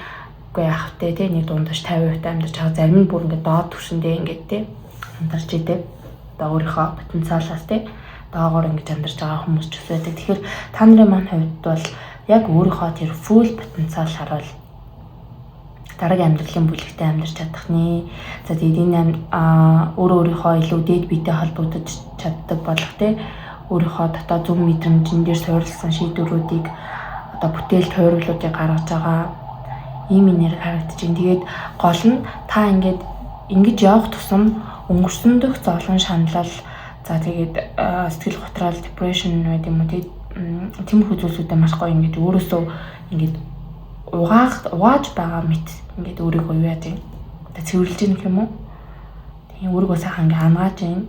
Speaker 1: үгүй яах вэ те нэг дундаж 50% амьдарч байгаа, зарим нь бүр ингээд доод түвшиндээ ингээд те амьдарч идэв. Одоо өөрийнхөө потенциалаас те доогоор ингэж амьдарч байгаа хүмүүс ч бас байдаг. Тэгэхээр та нарын маань хувьд бол яг өөрийнхөө тэр full потенциал харуул дараагийн амьдралын бүлэгтээ амьдарч чадах нэ. За тэгээд энэ өөрөө өөрийнхөө илүү дээд биетэй холбогдож чаддаг болох те өөрийнхөө дотоод зөв мэдрэмжэн дээр суурилсан шийдвэрүүдийг одоо бүтээл тойруулуудыг гаргаж байгаа ийм энерги харагдаж байна. Тэгээд гол нь та ингээд ингэж явах тусам өнгөрсөн дэх зовлон шаналл за тэгээд сэтгэл гутрал, depression байд юм уу тэгээд тиймэрхүү зүйлсүүдээ маш гоё ингэж өөрөөсөө ингэж угааж байгаа мэт ингээд өөрийгөө юу яаж юм одоо цэвэрлж гэх юм уу? Тийм өөрийгөө сайхан ингээ хангааж юм.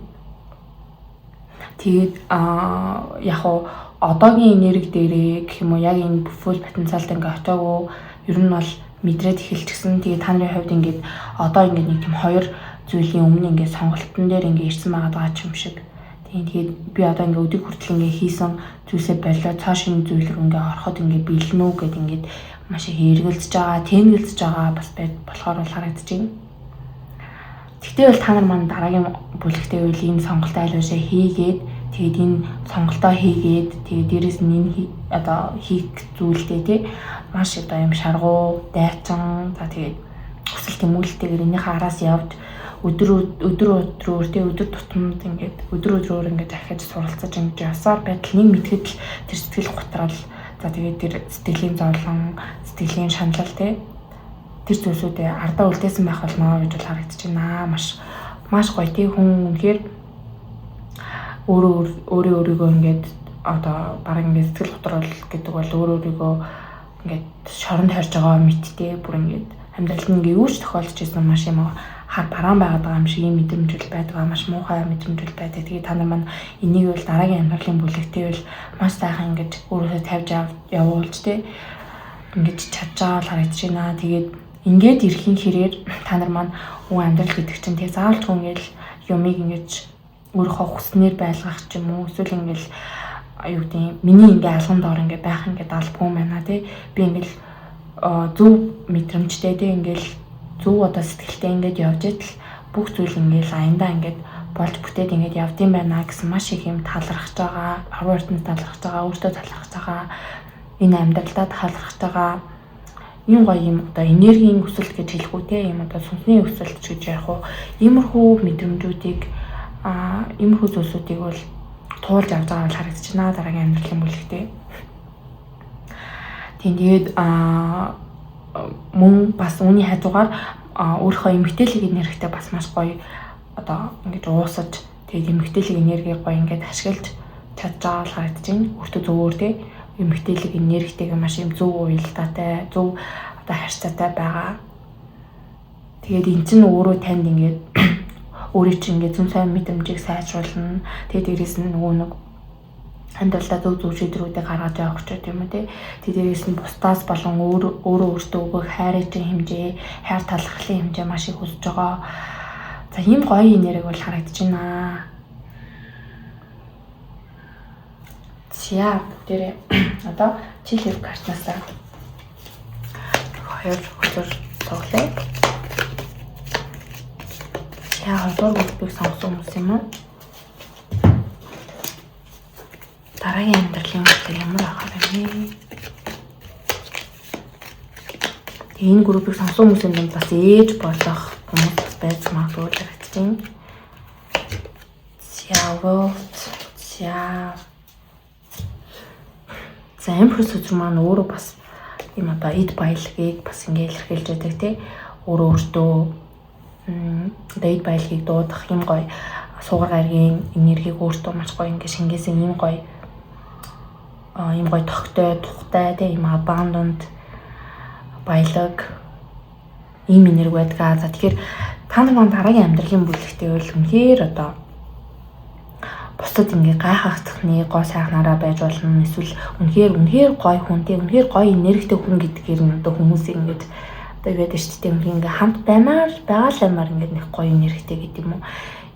Speaker 1: Тэгээд яг уу одоогийн энерги дээрээ гэх юм уу яг энэ full потенциалд ингээ очоогүй ер нь бол мэдрээд эхэлчихсэн. Тэгээд та нарын хувьд ингээд одоо ингээд нэг тийм хоёр зүйлийн өмнө ингээд сонголтон дээр ингээд ирсэн байгаа юм шиг. Тийм тэгээд би одоо ингээд өдийг хүртэл ингээд хийсэн зүйлсээ болио цааш шинэ зүйл рүү ингээд ороход ингээд бэлнэ үү гэд ингээд маш их эргэлзэж байгаа, тэнгэлзэж байгаа бас байд болохоор бол харагдаж байна. Тэгтээ бол та нар маань дараагийн бүлэгтээ үйл ийм сонголт айл уушаа хийгээд Тэгээд энэ сонголтоо хийгээд тэгээд дээрэс нь энэ одоо хийх зүйлдээ тий маш одоо юм шаргуу, дайчин, за тэгээд хүсэл тэмүүлэлтэйгээр энийхээ араас явж өдөр өдөр өдрөөр тий өдөр тутамд ингээд өдөр өдрөөр ингээд ахиж суралцаж ингэж явсаар байтал нэг мэдхэд л тэр сэтгэл готрал, за тэгээд тэр сэтгэлийн зовлон, сэтгэлийн шаналл тий тэр зүйлсүүдээ ардаа үлдээсэн байх болно гэж бол харагдаж байна. Маш маш гоё тий хүн үнэхээр өөрөө өөрөө өөрийгөө ингээд одоо бараг ингээд сэтгэл готрол гэдэг бол өөрөө өөрийгөө ингээд шоронд хорж байгаа мэт тий бүр ингээд амьдралд нь ингээд юу ч тохиолдож ирсэн маш юм хар бараан байгаад байгаа юм шиг юм мэдрэмж байдаг, маш муухай мэдрэмж байдаг. Тэгээ та нар маань энийг бол дараагийн амьдралын бүлэгтээ бол маш сайхан ингэж өөрөөсөө тавьж явуулж тий ингэж чадж байгаа бол харагдаж байна. Тэгээд ингээд ирэхийн хэрээр та нар маань үн амьдрал гэдэг чинь тий заавалчгүй ингээд юмыг ингэж өөрийнхөө хүснээр байлгах ч юм уу эсвэл ингээд юу гэдэг миний ингээ алган доор ингээ байх ингээ албагүй юм байна тий. Би ингээл зөв мэдрэмжтэй тий ингээл зөв одоо сэтгэлтэй ингээд явж идэл бүх зүйл ингээл аяндаа ингээд болж бүтээд ингээд явдсан байна гэсэн маш их юм талархаж байгаа, орон ертөнцид талархаж байгаа, өөртөө талархаж байгаа, энэ амьдралдаа талархаж байгаа ийм гоё юм одоо энергийн өсөлт гэж хэлэх үү те ийм одоо сүнсний өсөлт ч гэж ярих уу, иймэрхүү мэдрэмжүүдийг иймэрхүү зүйлсүүдийг бол туулж авч байгаа бол харагдаж байна дараагийн амьдралын бүлэгтээ. Тийм тэгээд мөн бас үүний хажуугаар өөрийнхөө эмгтээлэг энергитэй бас маш гоё одоо ингэж уусаж тэгээд эмгтээлэг энергийг гоё ингээд ашиглаж чадж байгаа бол харагдаж байна. Өөртөө зөвөр те эмгтээлэг энергитэйгээ маш юм зөв уялдаатай, зөв одоо харьцаатай байгаа. Тэгээд эн чинь өөрөө танд ингээд өөрийн чинь ингээд зүүн сайн мэдрэмжийг сайжруулна. Тэгээд дээрэс нь нөгөө нэг амьдралдаа зөв зөв шийдвэрүүдийг гаргаж явах ч юм уу те. Тэгээд дээрэс нь бусдаас болон өөрөө өөртөө өгөх хайрын чинь хэмжээ, хайр талархлын хэмжээ маш их өсөж байгаа. За ийм гоё энерги бол харагдаж байна. За бүгдээрээ одоо чил хэрэг картнаасаа хоёр хөтөр цуглая. За хоёрдугаар группийг сонгосон хүмүүс юм уу? Дараагийн амьдралын бүлэг ямар байх вэ? Тэгээ энэ группийг сонгосон хүмүүсийн дунд бас ээж болох хүмүүс бас байж магадгүй л харагдаж байна. За wealth, за за Empress үзэр маань өөрөө бас ийм одоо эд баялагийг бас ингээ илэрхийлж байдаг тий. Өөрөө өөртөө одоо эд баялагийг дуудах юм гоё суугар гаригийн энергийг өөртөө маш гоё ингээ шингээсэн ийм гоё тогтой, тухтай тий ийм abundant баялаг ийм энерги байдаг. За тэгэхээр та нар маань дараагийн амьдралын бүлэгтээ бол үнэхээр одоо бусдад ингээ гайхахтахны гоо сайхнараа байж болно. Эсвэл үнэхээр гоё хүн тий үнэхээр гоё энергитэй хүн гэдгээр нь одоо хүмүүсийг ингээд одоо байдаг шүү дээ. Үнэхээр ингээ хамт баймаар байгаа л аймаар ингээд нэг гоё энергитэй гэдэг юм уу.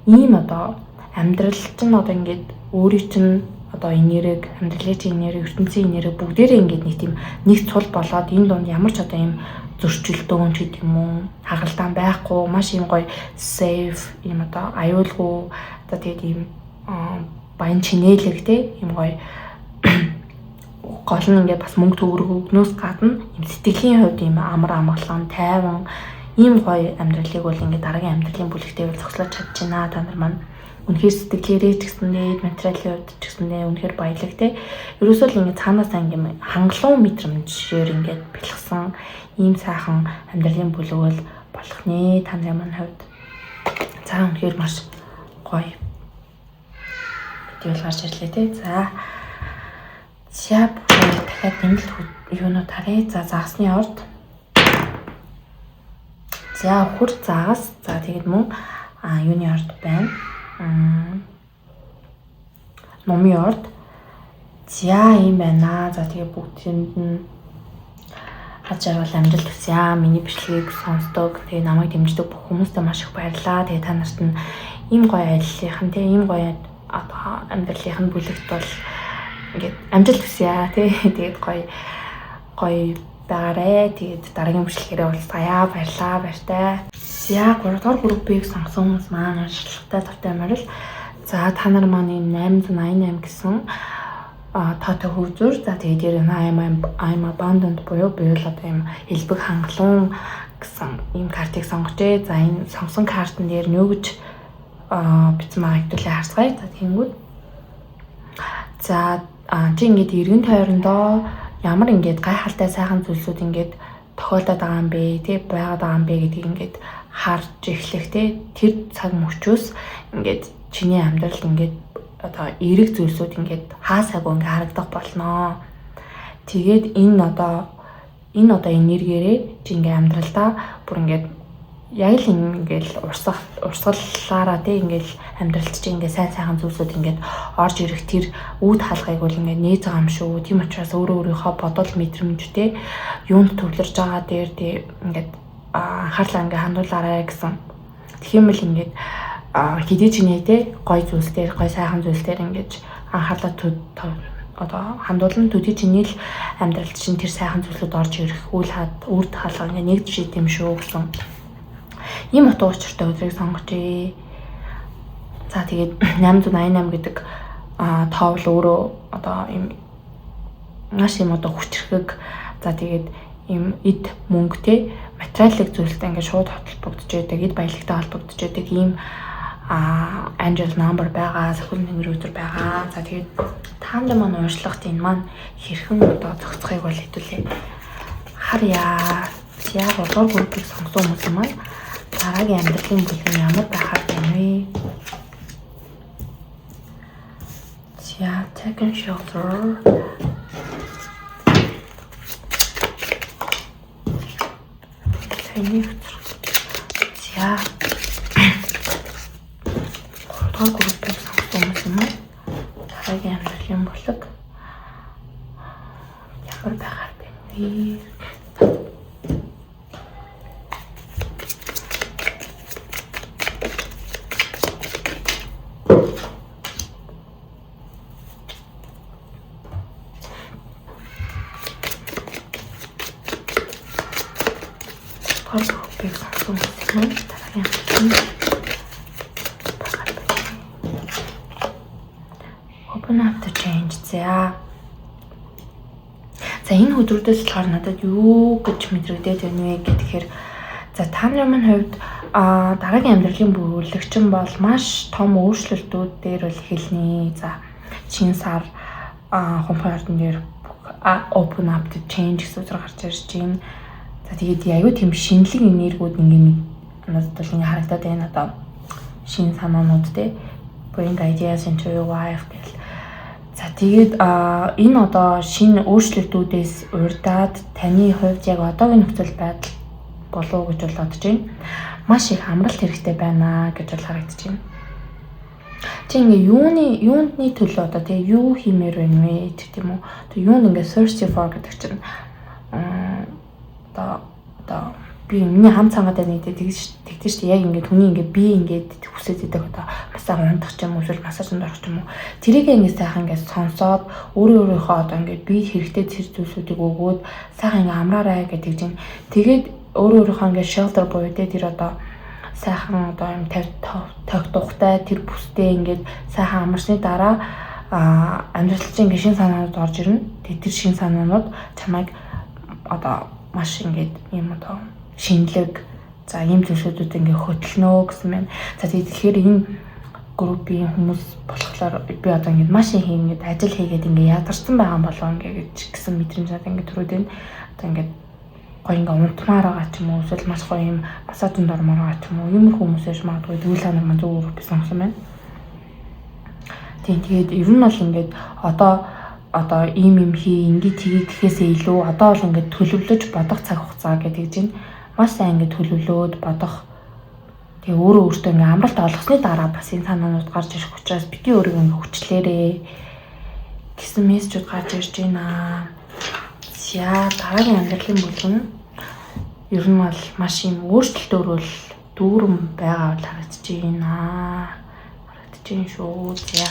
Speaker 1: Ийм одоо амьдрал чинь одоо ингээд өөрийн чинь одоо энерги, амьдралын чинь энерги, ертөнцийн энерги бүгдээрээ ингээд нэг тийм нэг цул болоод энэ дунд ямар ч одоо ийм зөрчилдөөн ч гэдэг юм уу, хагалдаан байхгүй, маш ийм гоё safe, ийм одоо аюулгүй, одоо тэгээд ийм баян чинээлэг те ийм гоё гол нь ингээд бас мөнгө төгрөг өгнөөс гадна ийм сэтгэлийн хувьд ийм амар амгалан, тайван ийм гоё амьдралыг бол ингээд дараагийн амьдралын бүлэгтээ бол зогслож чадчихна та нар маань. Үнэхээр сэтгэлээрээ ч гэсэндээ, материалын хувьд ч гэсэндээ үнэхээр баялаг те. Ерөөсөө л ингээд цаанаасаа ингээд хангалуун мэдрэмжээр ингээд бэлгсэн ийм сайхан амьдралын бүлэг бол болох нэ та нарын маань хувьд. За үнэхээр маш гоё мэдээлэл гарч ирлээ те. За за дахиад нэмэлт юунууд харъя. За загасны орд. За хөр загас. За тэгээд мөн юуны орд байна. Нумын орд. За ийм байна. За тэгээ бүгдэнд нь хад жаргал амжилт хүсье. Миний бичлэгийг сонсдог, тэгээ намайг дэмждэг бүх хүмүүстээ маш их баярлалаа. Тэгээ та нарт нь ийм гоё аяллахын тэгээ ийм гоё одоо амьдралынх нь бүлэгт бол ингээд амжилт хүсье тий. Тэгээд гоё гоё байгаарэ. Тэгээд дараагийн бичлэгээрээ уулзъя. Баярлалаа. Баяртай. За 3 дугаар группийг сонгосон хүмүүс маань уншлагатай тавтай морил. За За та нар маань энэ 888 гэсэн тоотой хөвзөр. За тэгээд дээр I'm abundant буюу би бол одоо ийм элбэг хангалуун гэсэн ийм картыг сонгожээ. За энэ сонгосон картн дээр нь юу гэж бичсэн байгаа хэвтүүлээ харцгаая. За тэгэнгүүт за чи ингээд эргэн тойрондоо ямар ингээд гайхалтай сайхан зүйлсүүд ингээд тохиолдоод байгаа юм бэ, тий, байгаад байгаа юм бэ гэдгийг ингээд харж эхлэх, тий, тэр цаг мөчөөс ингээд чиний амьдралд ингээд одоо эерэг зүйлсүүд ингээд хаасаагүй ингээд харагдах болноо. Тэгээд энэ одоо энергиэрээ чи ингээд амьдралдаа бүр ингээд яг л ингээл урсгалаараа тий ингээл амьдралд чи ингээд сайн сайхан зүйлсүүд ингээд орж ирэх тэр үүд хаалгыг бол ингээд нээж байгаа юм шүү. Тийм учраас өөрөө өөрийнхөө бодол мэдрэмж тий юунд төвлөрж байгаа дээр тий ингээд анхаарлаа ингээд хандуулаарай гэсэн. Тэгэх юм бол ингээд хэдий ч нэ тий гой зүйлс дээр гой сайхан зүйлс дээр ингээд анхаарлаа одоо хандуулан төдий чиний л амьдралд чинь тэр сайхан зүйлсүүд орж ирэх үйл үр хаалга ингээд нэгдэж идэм шүү гэсэн. Ийм утга учиртай өдрийг сонгожээ. За тэгээд 888 гэдэг тоол өөрөө одоо ийм маш юм одоо хүчрхэг, за тэгээд ийм эд мөнгө те материалын зүйлтэй ингээд шууд холбогдож байдаг, эд баялагтай холбогдож байдаг ийм angel number байгаа, сөхөл нэмэр өдөр байгаа. За тэгээд та нар маань уншлагт энэ маань хэрхэн одоо зохицохыг бол хэдүүлээ харъя. За 3 дугаар группийг сонгосон хүмүүс маань дараагийн амьдралын бүлэг ямар байхаар байна вэ? За, taken shelter. Таны За. 3 дугаар группийг сонгосон хүмүүс юм уу? Дараагийн амьдралын бүлэг ямар байхаар байна вэ? Группийг сонгосон хүмүүс юм уу? Дараагийн амьдралын байхаар байна. Open up to change. За. За энэ өдрүүдээс болохоор надад юу гэж мэдрэгдээд байна вэ гэхээр за та нарын маань хувьд дараагийн амьдралын бүлэгчин бол маш том өөрчлөлтүүд дээр бол эхэлнэ. За шинэ сар хумхын ордон дээр open up to change гэсэн үг гарч ирж байна. За тэгээд аюу тийм шинэлэг энергиуд ингээ надад бол ингээ харагдаад байна одоо шинэ санаанууд те bring ideas into your life гэл. За тэгээд энэ одоо шинэ өөрчлөлтүүдээс урьдаад таны хувьд яг одоогийн нөхцөл байдал болов уу гэж бол бодож байна. Маш их амралт хэрэгтэй байна гэж бол харагдаж байна. Чи ингээ юуны төлөө одоо тий юу хиймээр байна вэ гэх юм уу? Тэг юунд ингээ thirsty for гэдэг чинь одоо би миний хам цангаад байна гэдэг тэгдэж шүү дээ. Яг ингээд хүний ингээд би ингээд хүсэж идэг одоо масаа унтах ч юм уу эсвэл массажинд орох ч юм уу. Тэрийг ингээд сайхан ингээд сонсоод өөрөө өөрийнхөө одоо ингээд би хэрэгтэй тэр зүйлсүүдийг өгөөд сайхан ингээд амраарай гэдэг чинь. Тэгээд өөрөө өөрийнхөө ингээд shelter буюу те тэр одоо сайхан одоо юм тогтухтай тэр бүстэй ингээд сайхан амарсны дараа амьдрал чинь ингээд шинэ санаанууд орж ирнэ. Тэгээд тэр шинэ санаанууд чамайг одоо маш ингээд юм одоо шинэлэг за ийм зүйлсүүдэд ингээ хөтлөнө гэсэн байна. За тэгэхээр энэ группийн хүмүүс болохоор би одоо ингээд маш их ингээд ажил хийгээд ингээ ядарсан байгаа юм болоо ингээ гэж гэсэн мэдрэмж надад ингээ төрөөд байна. Одоо ингээд гоё ингээ унтмаар байгаа ч юм уу эсвэл маш гоё юм массажинд ормоор байгаа ч юм уу иймэрхүү хүмүүсээс магадгүй тэгвэл та нар маань зөв групп сонгосон байна. Тийм тэгээд ер нь бол ингээд одоо ийм юм хий ингээ тгий гэхээсээ илүү одоо бол ингээд төлөвлөж бодох цаг хугацаа гэдэг чинь маш сайн ингээд төлөвлөөд бодох. Тэгээ өөрөө өөртөө ингээ амралт олгосны дараа бас энэ санаанууд гарч ирэх учраас бити өөрийгөө ингээ хүчлээрээ гэсэн мессежүүд гарч ирж байна. За дараагийн амьдралын бүлэг нь ер нь бол маш юм өөрчлөлтөөр бол дүүрэн байгаа бол харагдаж байна. Харагдаж байна шүү. За.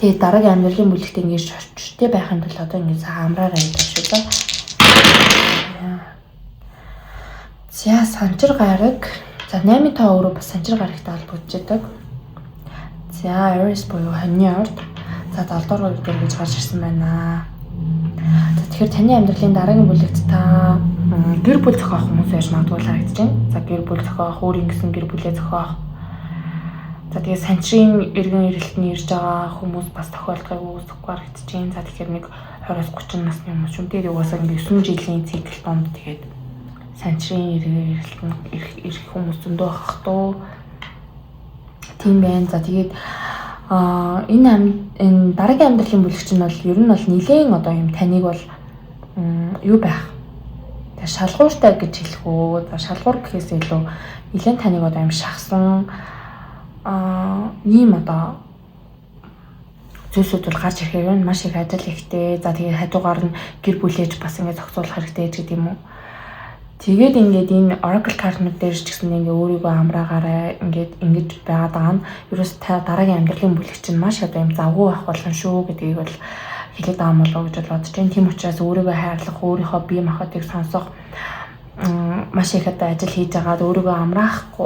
Speaker 1: Тэгээ дараагийн амьдралын бүлэгт ингээ шочтой байхын тулд одоо ингээ сайхан амраарай гэдэг шүү дээ. За санчир гараг. За 8 тоо өөрөө бас санчир гарагтай холбогдож байдаг. За, Aries буюу хоньны орд. За, 7 дугаар дээр гэж гарч ирсэн байна. За, тэгэхээр таны амьдралын дараагийн бүлэгт та гэр бүл зохиох хүмүүс байж магадгүй л харагдаж байна. За, гэр бүл зохиох, өөрийн гэсэн гэр бүлээ зохиох. За, тэгээ санчрын эргэн ирэлтний ирж байгаа хүмүүс бас тохиолдохыг үүсэхгүй харагдаж байна. За, тэгэхээр нэг 20-30 насны хүмүүс юм. Тэгээд угаасаа ингээ 9 жилийн цикл донд тэгээд санчрын эргэн ирэлт нь ирэх хүмүүс зөндөө байх туу. Тийм байна. За, тэгээд энэ дараагийн амьдралын бүлэг чинь бол ер нь бол нэлээн одоо юм таныг бол юу байх? Тэгээ шалгууртай гэж хэлэх үү? За, шалгуур гэхээс илүү нэлээн таныг одоо юм шахсан ийм одоо зүйлсүүд бол гарч ирэхээр нь маш их ажил ихтэй. За, тэгээд хажуугаар нь гэр бүлээж бас ингэ зохицуулах хэрэгтэй ч гэдэг юм уу. Тэгээд ингээд энэ oracle card-нууд дээр ч гэсэн ингээ өөрийгөө амраагаарай ингээд ингэж байгаад байгаа нь ерөөс та дараагийн амьдралын бүлэг чинь маш одоо юм завгүй байх болно шүү гэдгийг бол хэлээд байгаа юм болов уу гэж бодож байна. Тийм учраас өөрийгөө хайрлах, өөрийнхөө бие махбодыг сонсох, маш их одоо ажил хийж агаад өөрийгөө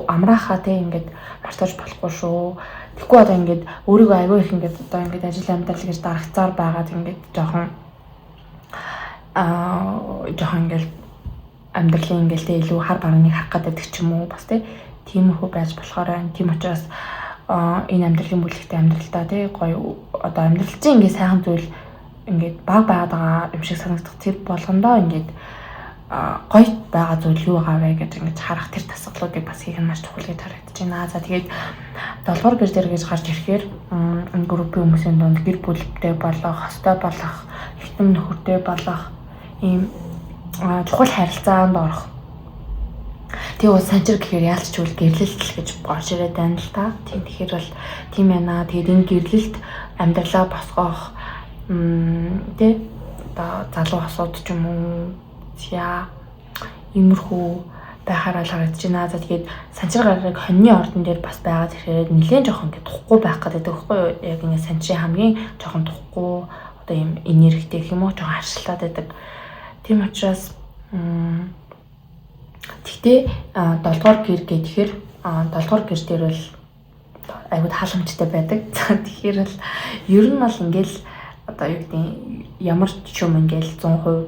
Speaker 1: амраахаа тий ингээд мартаж болохгүй шүү. Тэгэхгүй одоо ингээд өөрийгөө аягүй их ингээд одоо ингээд ажил амьдрал гэж дарагцаар байгаад ингээд жоохон ингээд амьдралын ингээд тий илүү хар барааныг харах гэдэг ч юм уу бас тий тиймэрхүү байж болохоор байна. Тийм учраас энэ амьдралын бүлэгтээ амьдралдаа тий гоё одоо амьдрал чинь ингээд сайхан зүйл ингээд баг байгаад байгаа юм шиг санагдах тэр болгондоо ингээд гоё байгаа зүйл юу байгаа вэ гэж ингэж харах тэр дасгалуудыг бас хийх нь маш чухал гэж харагдаж байна. За, тэгээд 7 дугаар гэр дээр гэж гарч ирэхээр энэ группийн хүмүүсийн дунд гэр бүлтэй болох, хостой болох, эрхэм нөхөртэй болох ийм чухал харилцаанд орох. Тэгээ бол санчир гэхээр яалч ч үл гэрлэлт л гэж орж ирээд байна л та. Тийм, тэгэхээр бол тийм байна. Тэгээд энэ гэрлэлт амьдралаа босгох тий одоо залуу хосууд ч юм уу за иймэрхүү байхаар л харагдаж байна. За, тэгээд санчир гарыг хоньны ордон дээр бас байгаа. Тэгэхээр нэлээд жоохон ингээд тухгүй байх гэдэг байхгүй юу? Яг ингээд санчрын хамгийн жоохон тухгүй одоо ийм энергитэй гэх юм уу жоохон харшилтаад байдаг. Тийм учраас тэгтээ 7 дугаар гэр гэхээр 7 дугаар гэр дээр бол айгуу тааламжтай байдаг. За, тэгэхээр бол ер нь бол ингээл одоо юу гэдэг ямар ч юм ингээл 100%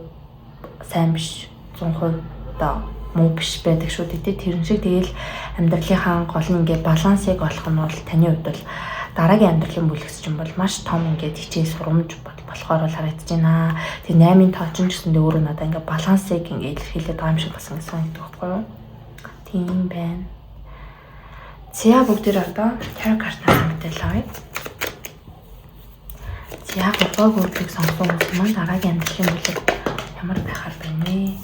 Speaker 1: сайн биш, 100% одоо муу биш байдаг шүү дээ. Тэрэн шиг тэгэл амьдралынхаа гол нь ингээд балансыг олох нь бол таны хувьд бол дараагийн амьдралын бүлэгс чинь бол маш том ингээд хичээл сурамж болохоор бол харагдаж байна. Тэгээ 8-ын тоочин ч гэсэндээ өөрөө надаа ингээд балансыг ингээд илэрхийлээд байгаа юм шиг бас ингээд санагдах байхгүй юу? Тийм байна. За, бүгдээр одоо tarot картнаас мэдээлэл авъя. За, гурван группийг сонгосон хүмүүс маань дараагийн амьдралын бүлэг ямар байхаар байна вэ?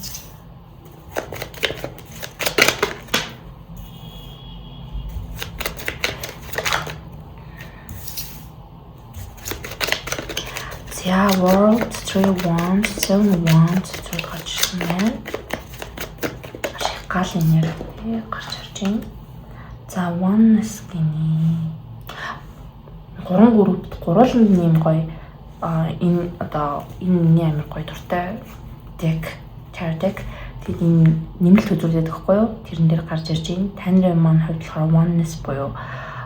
Speaker 1: За, World 3 Wands, 7 Wands зүйл гарч ирсэн байна. Маш их гал энерги гарч ирж байна. За, Oneness гинэ. Гурван группт гурван нэм гоё энэ одоо энэ миний амар гоё дуртай deck, tarot deck. Тэгээд энэ нэмэлт үзүүлээд байхгүй юу? Тэрэн дээр гарч ирж байна. Таны маань хувьд болохоор oneness буюу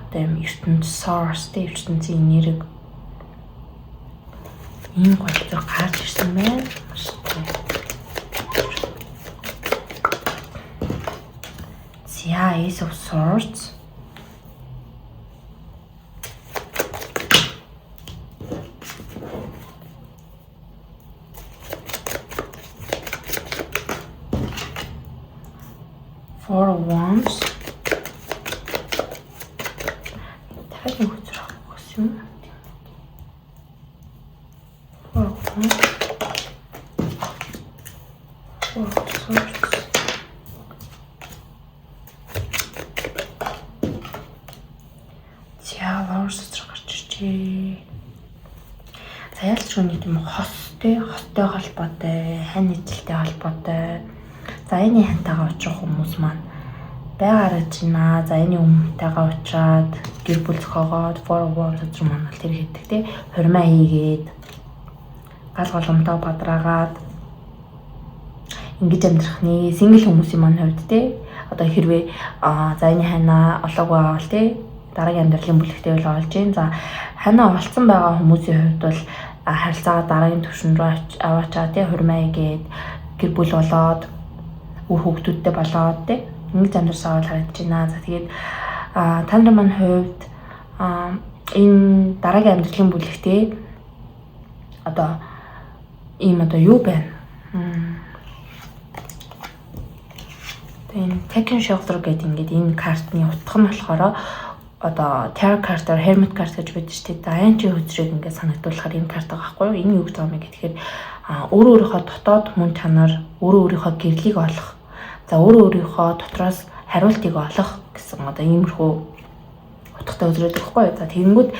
Speaker 1: одоо юм ертөнц source тэ ертөнцийн энерги ийм гоё зүйл гарч ирсэн байна. Маш гоё. За, Ace of Swords. Four of Wands. Дахиад нэг хөзөр авах гэсэн юм. Four of Wands. Four of Swords. За, Lovers өзөр гарч иржээ. За, ялч нэг юм хостой холбоотой, хань ижилтэй холбоотой. За, энэ хантайгаа очих хүмүүс маань байгаарaj байна. За, энэ хүмүүнтэйгээ уучраад гэр бүл зохиогоод Four of Wands өзөр маань бол тэр хийдэг те. Хурмаа хийгээд гал голомтоо бадраагаад ингэж амьдрах нэ. Single хүмүүсийн маань хувьд те. Одоо хэрвээ за энэ хайнаа олоогүй бол те. Дараагийн амьдралын бүлэгтээ бол олж гин. За ханаа олцсон байгаа хүмүүсийн хувьд бол харилцаагаа дараагийн түвшин рүү аваачаа тий, хурмаа гээд гэр бүл болоод үр хүүхдүүдтэй болоод тий ингэж амьдарч байгаа бол харагдаж байна. За тэгээд та нарын маань хувьд энэ дараагийн амьдралын бүлэгтээ одоо ийм одоо юу байна? Энэ Taken Shelter гэдэг ингээд энэ картны утга нь болохоор одоо tarot картаар hermit карт гэж байдаг шүү дээ. Дайнчийн хөзрийг ингээд санагдуулахаар энэ карт байгаа байхгүй юу? Энэ юу гэж байгаа юм бэ гэхээр өөрөө өөрийнхөө дотоод мөн чанар, өөрөө өөрийнхөө гэрлийг олох, за өөрөө өөрийнхөө дотроос хариултыг олох гэсэн одоо иймэрхүү утгатай үзрээд байхгүй юу? За тэгэнгүүт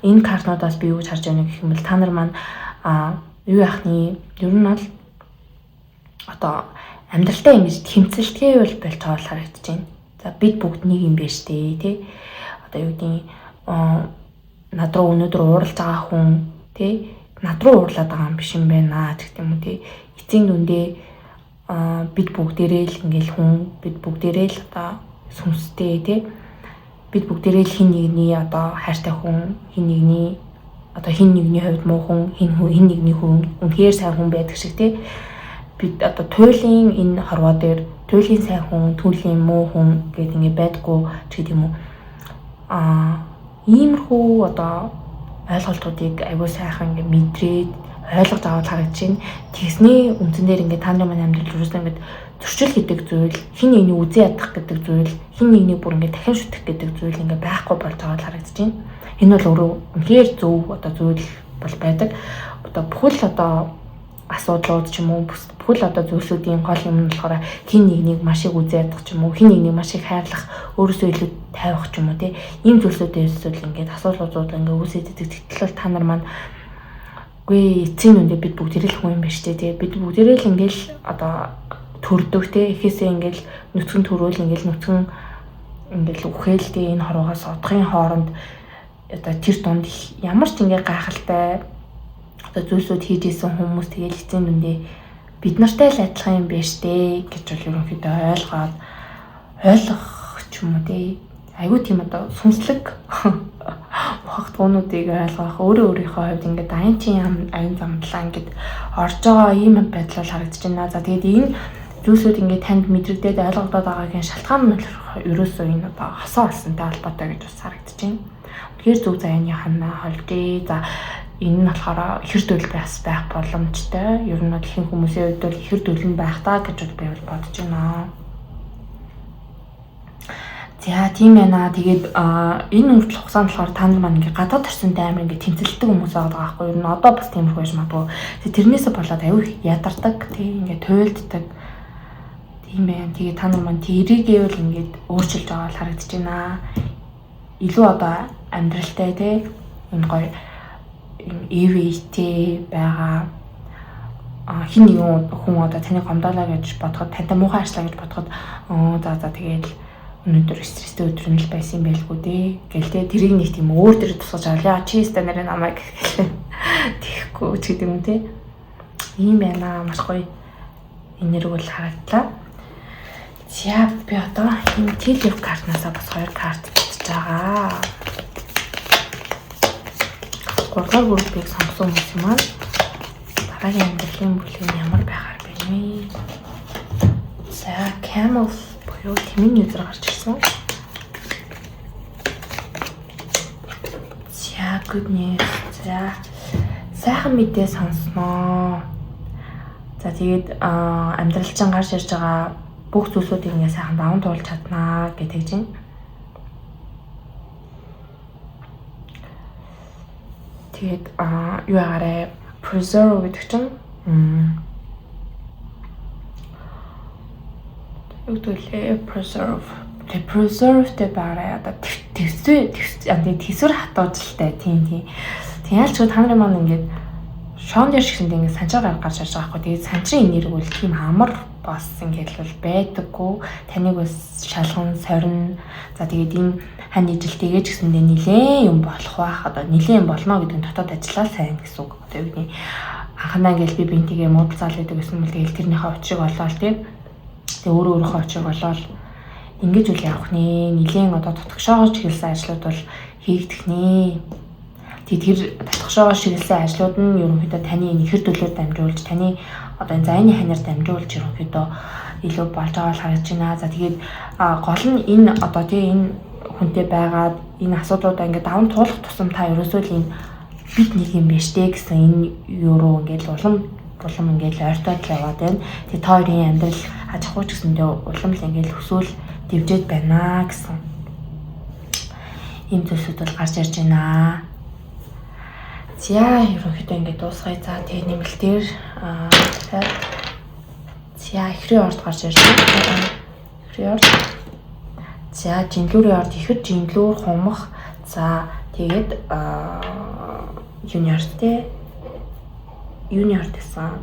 Speaker 1: энэ картнуудаас би юу гэж харж байна гэх юм бол та нар маань юу яах нь ер нь бол одоо амьдралтай ингэж тэмцэлтгээ бол болж байгаа бол харагдаж байна. За бид бүгд нэг юм байна штэ тий. Одоо юу гэдгийг над руу өнөөдөр ууралж байгаа хүн тий над руу уурлаад байгаа юм биш юм байна гэх юм уу тий. Эцсийн дүндээ бид бүгдээрээ л ингээл хүн, бид бүгдээрээ л одоо сүнстэй тий. Бид бүгдээрээ л хин нэгний одоо хайртай хүн, хин нэгний одоо хин нэгний хувьд муу хүн, хин нэгний хүн үнэхээр сайн хүн байдаг шиг тий. Бид одоо туйлын энэ хорвоо дээр туйлын сайн хүн, туйлын муу хүн гэдэг ингэ байдгүй ч гэдэг юм уу. Иймэрхүү одоо ойлголтуудыг аягүй сайхан ингэ мэдрээд ойлгож аваад харагдаж байна. Тэгсний үндсэн дээр ингэ та нарын маань амьдрал юусэн ингэ зөрчил гэдэг зүйл, хин нэгний үзэн ядах гэдэг зүйл, хин нэгний бүр ингэ дахин шүтэх гэдэг зүйл ингэ байхгүй болж байгаа л харагдаж байна. Энэ бол өөрөө үнэхээр зөв одоо зүйл бол байдаг. Одоо бүхэл одоо асуудлууд ч юм уу, бүхэл одоо зүйлсүүдийн гол юм нь болохоор хин нэгнийг маш их үзэн ядах ч юм уу, хин нэгнийг маш их хайрлах, өөрөөсөө илүү тавих ч юм уу тий. Ийм зүйлсүүдээс л ингээд асуудлууд ингээд үүсээд идэг. Тэгтэл бол та нар маань үгүй эцсийн үндэ бид бүгдээрээ л хүн юм байна шүү дээ тий. Бид бүгдээрээ л ингээд одоо төрдөг тий. Эхээсээ ингээд нүцгэн төрөөл ингээд нүцгэн ингээд үхэл тий. Энэ хорвоогоос одохын хооронд одоо тэр дунд ямар ч ингээд гайхалтай одоо зүйлсүүд хийж исэн хүмүүс тэгэл эцсийн дүндээ бид нартай л адилхан юм байна штэ гэж бол ерөнхийдөө ойлгоод ойлгох ч юм уу тий. Айгүй тийм одоо сүнслэг ухах туунуудыг ойлгох, өөрөө өөрийнхөө хувьд ингээд дайнчийн аян замдлаа ингээд орж байгаа ийм байдлаар харагдаж байна. За тэгээд энэ зүйлсүүд ингээд танд мэдрэгдээд ойлгогдоод байгаагийн шалтгаан нь ерөөсөө энэ одоо хосоо олсонтой холбоотой гэж бас харагдаж байна. Үнэхээр зөв заяаны ханаа холжээ. За энэ нь болохоор ихэр дөл байх боломжтой. Ер нь бол ихэнх хүмүүсийн хувьд бол ихэр дөл нь байх та гэж би бол бодож байна. За тийм байна. Тэгээд энэ хүртэл хугацаанд болохоор та нар маань ингээ гадаад орчинд амар ингээ тэмцэлдэг хүмүүс байгаа байхгүй юу? Ер нь одоо бас тиймэрхүү байж магадгүй. Тэгээд тэрнээсээ болоод аюу их ядардаг, тий ингээ туйлддаг. Тийм байна. Тэгээд та нар маань тэрийгээ бол ингээд өөрчилж байгаа бол харагдаж байна. Илүү одоо амьдралтай тий юм гоё юм эвэйтэй байгаа. Хин нэгэн хүн одоо таныг гомдоолоо гэж бодоход, тантай муухай харчлаа гэж бодоход за тэгээд өнөөдөр стресстэй өдөр нь л байсан юм байлгүй дээ гэл те тэрийг нэг тийм өөр дээр тусгаж авлаа. Чи өстой нэрээ намайг гэл тийхгүй ч гэдэг юм те. Ийм байна. Маш гоё энерги бол харагдлаа. За би одоо энэ Tea Leaf картнаасаа бас хоёр карт бичиж байгаа. 3 дугаар группийг сонгосон хүмүүс маань дараагийн амьдралын бүлэг нь ямар байхаар байна вэ? За Camel буюу тэмээн юзер гарч ирсэн. За good news. За сайхан мэдээ сонсноо. За тэгээд амьдрал чинь гарч ирж байгаа бүх зүйлсүүдийг ингээ сайхан даван туулж чаднаа гэдэг чинь. Тэгээд юу ягараа preserve гэдэг чинь юу гэдэг preserve. Тэгээ preserve-тэй байгаарай. Одоо тэсвэр хатуужилтай тийм. Тэг ялч та нарын маань ингээд шоон дээр шигсэндээ ингээд санчаар гарч ирж байгаа байхгүй. Тэгээд санчрын энерги бол тийм амар бас ингээд л байдаггүй. Таныг бас шалган, сорин. За тэгээд энэ хань ижилтэйгээ ч гэсэндээ нилээн юм болох байх. Одоо нилээн болно гэдэг нь дотоод ажиллаа сайн гэсэн үг. Одоо юу гэдэг анханаа ингээд би бинтигээ муудалцаал гэдэг гэсэн бол тэгэл тэрнийхээ учрыг олоол тийм. Тэгээ өөрөө өөрийнхөө учрыг олоол ингэж үл явах нэ. Нилийн одоо тотгошоогоо чиглэсэн ажлууд бол хийгдэх нэ. Тэгээд тэр татгшоогоо шигэлсэн ажлууд нь ерөнхийдөө таны энэ хэр төлөөр дамжуулж, таны одоо энэ зайны ханаар дамжуулж ерөнхийдөө илүү болж байгаа бол харагдаж байна. За, тэгээд гол нь энэ одоо тий энэ хүнтэй байгаад энэ асуудлуудаа ингээд даван туулах тусам та ерөөсөө л энэ бид нэг юм биш дээ гэсэн энэ юу руу ингээд улам улам ингээд ойртоод л яваад байна. Тэгээ та хоёрын амьдрал аж ахуй ч гэсэндээ улам л ингээд өсөөл дэвжээд байна гэсэн ийм зүйлсүүд бол гарч ирж байна. За, ерөнхийдөө ингээд дуусгая. За, тэгээ нэмэлтээр дахиад, за, ихрийн орд гарч ирж байна. Ихрийн орд. За, жинлүүрийн орд, ихэр жинлүүр хумах. За, тэгээд юуны орд те, юуны орд гэсэн,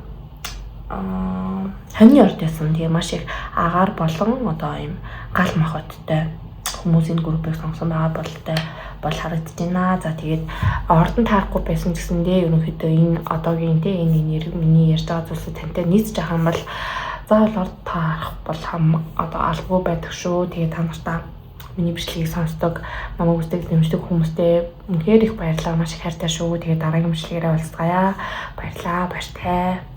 Speaker 1: хоньны орд байсан. Тэгээ маш их агаар болон одоо ийм гал махбодтой хүмүүсийн группийг сонгосон байгаа болтой бол харагдаж байна. За, тэгээд ордон таарахгүй байсан гэсэндээ ерөнхийдөө энэ одоогийн те энэ нэр миний ярьж байгаа зүйлсүүд тантай нийцж байгаа юм бол заавал орд таарах бол хам одоо албагүй байдаг шүү. Тэгээд та нартаа, миний бичлэгийг сонсдог, намайг үздэг, дэмждэг хүмүүстээ үнэхээр их баярлалаа. Маш их хайртай шүү. Тэгээд дараагийн бичлэгээрээ уулзцгаая. Баярлалаа. Баяртай.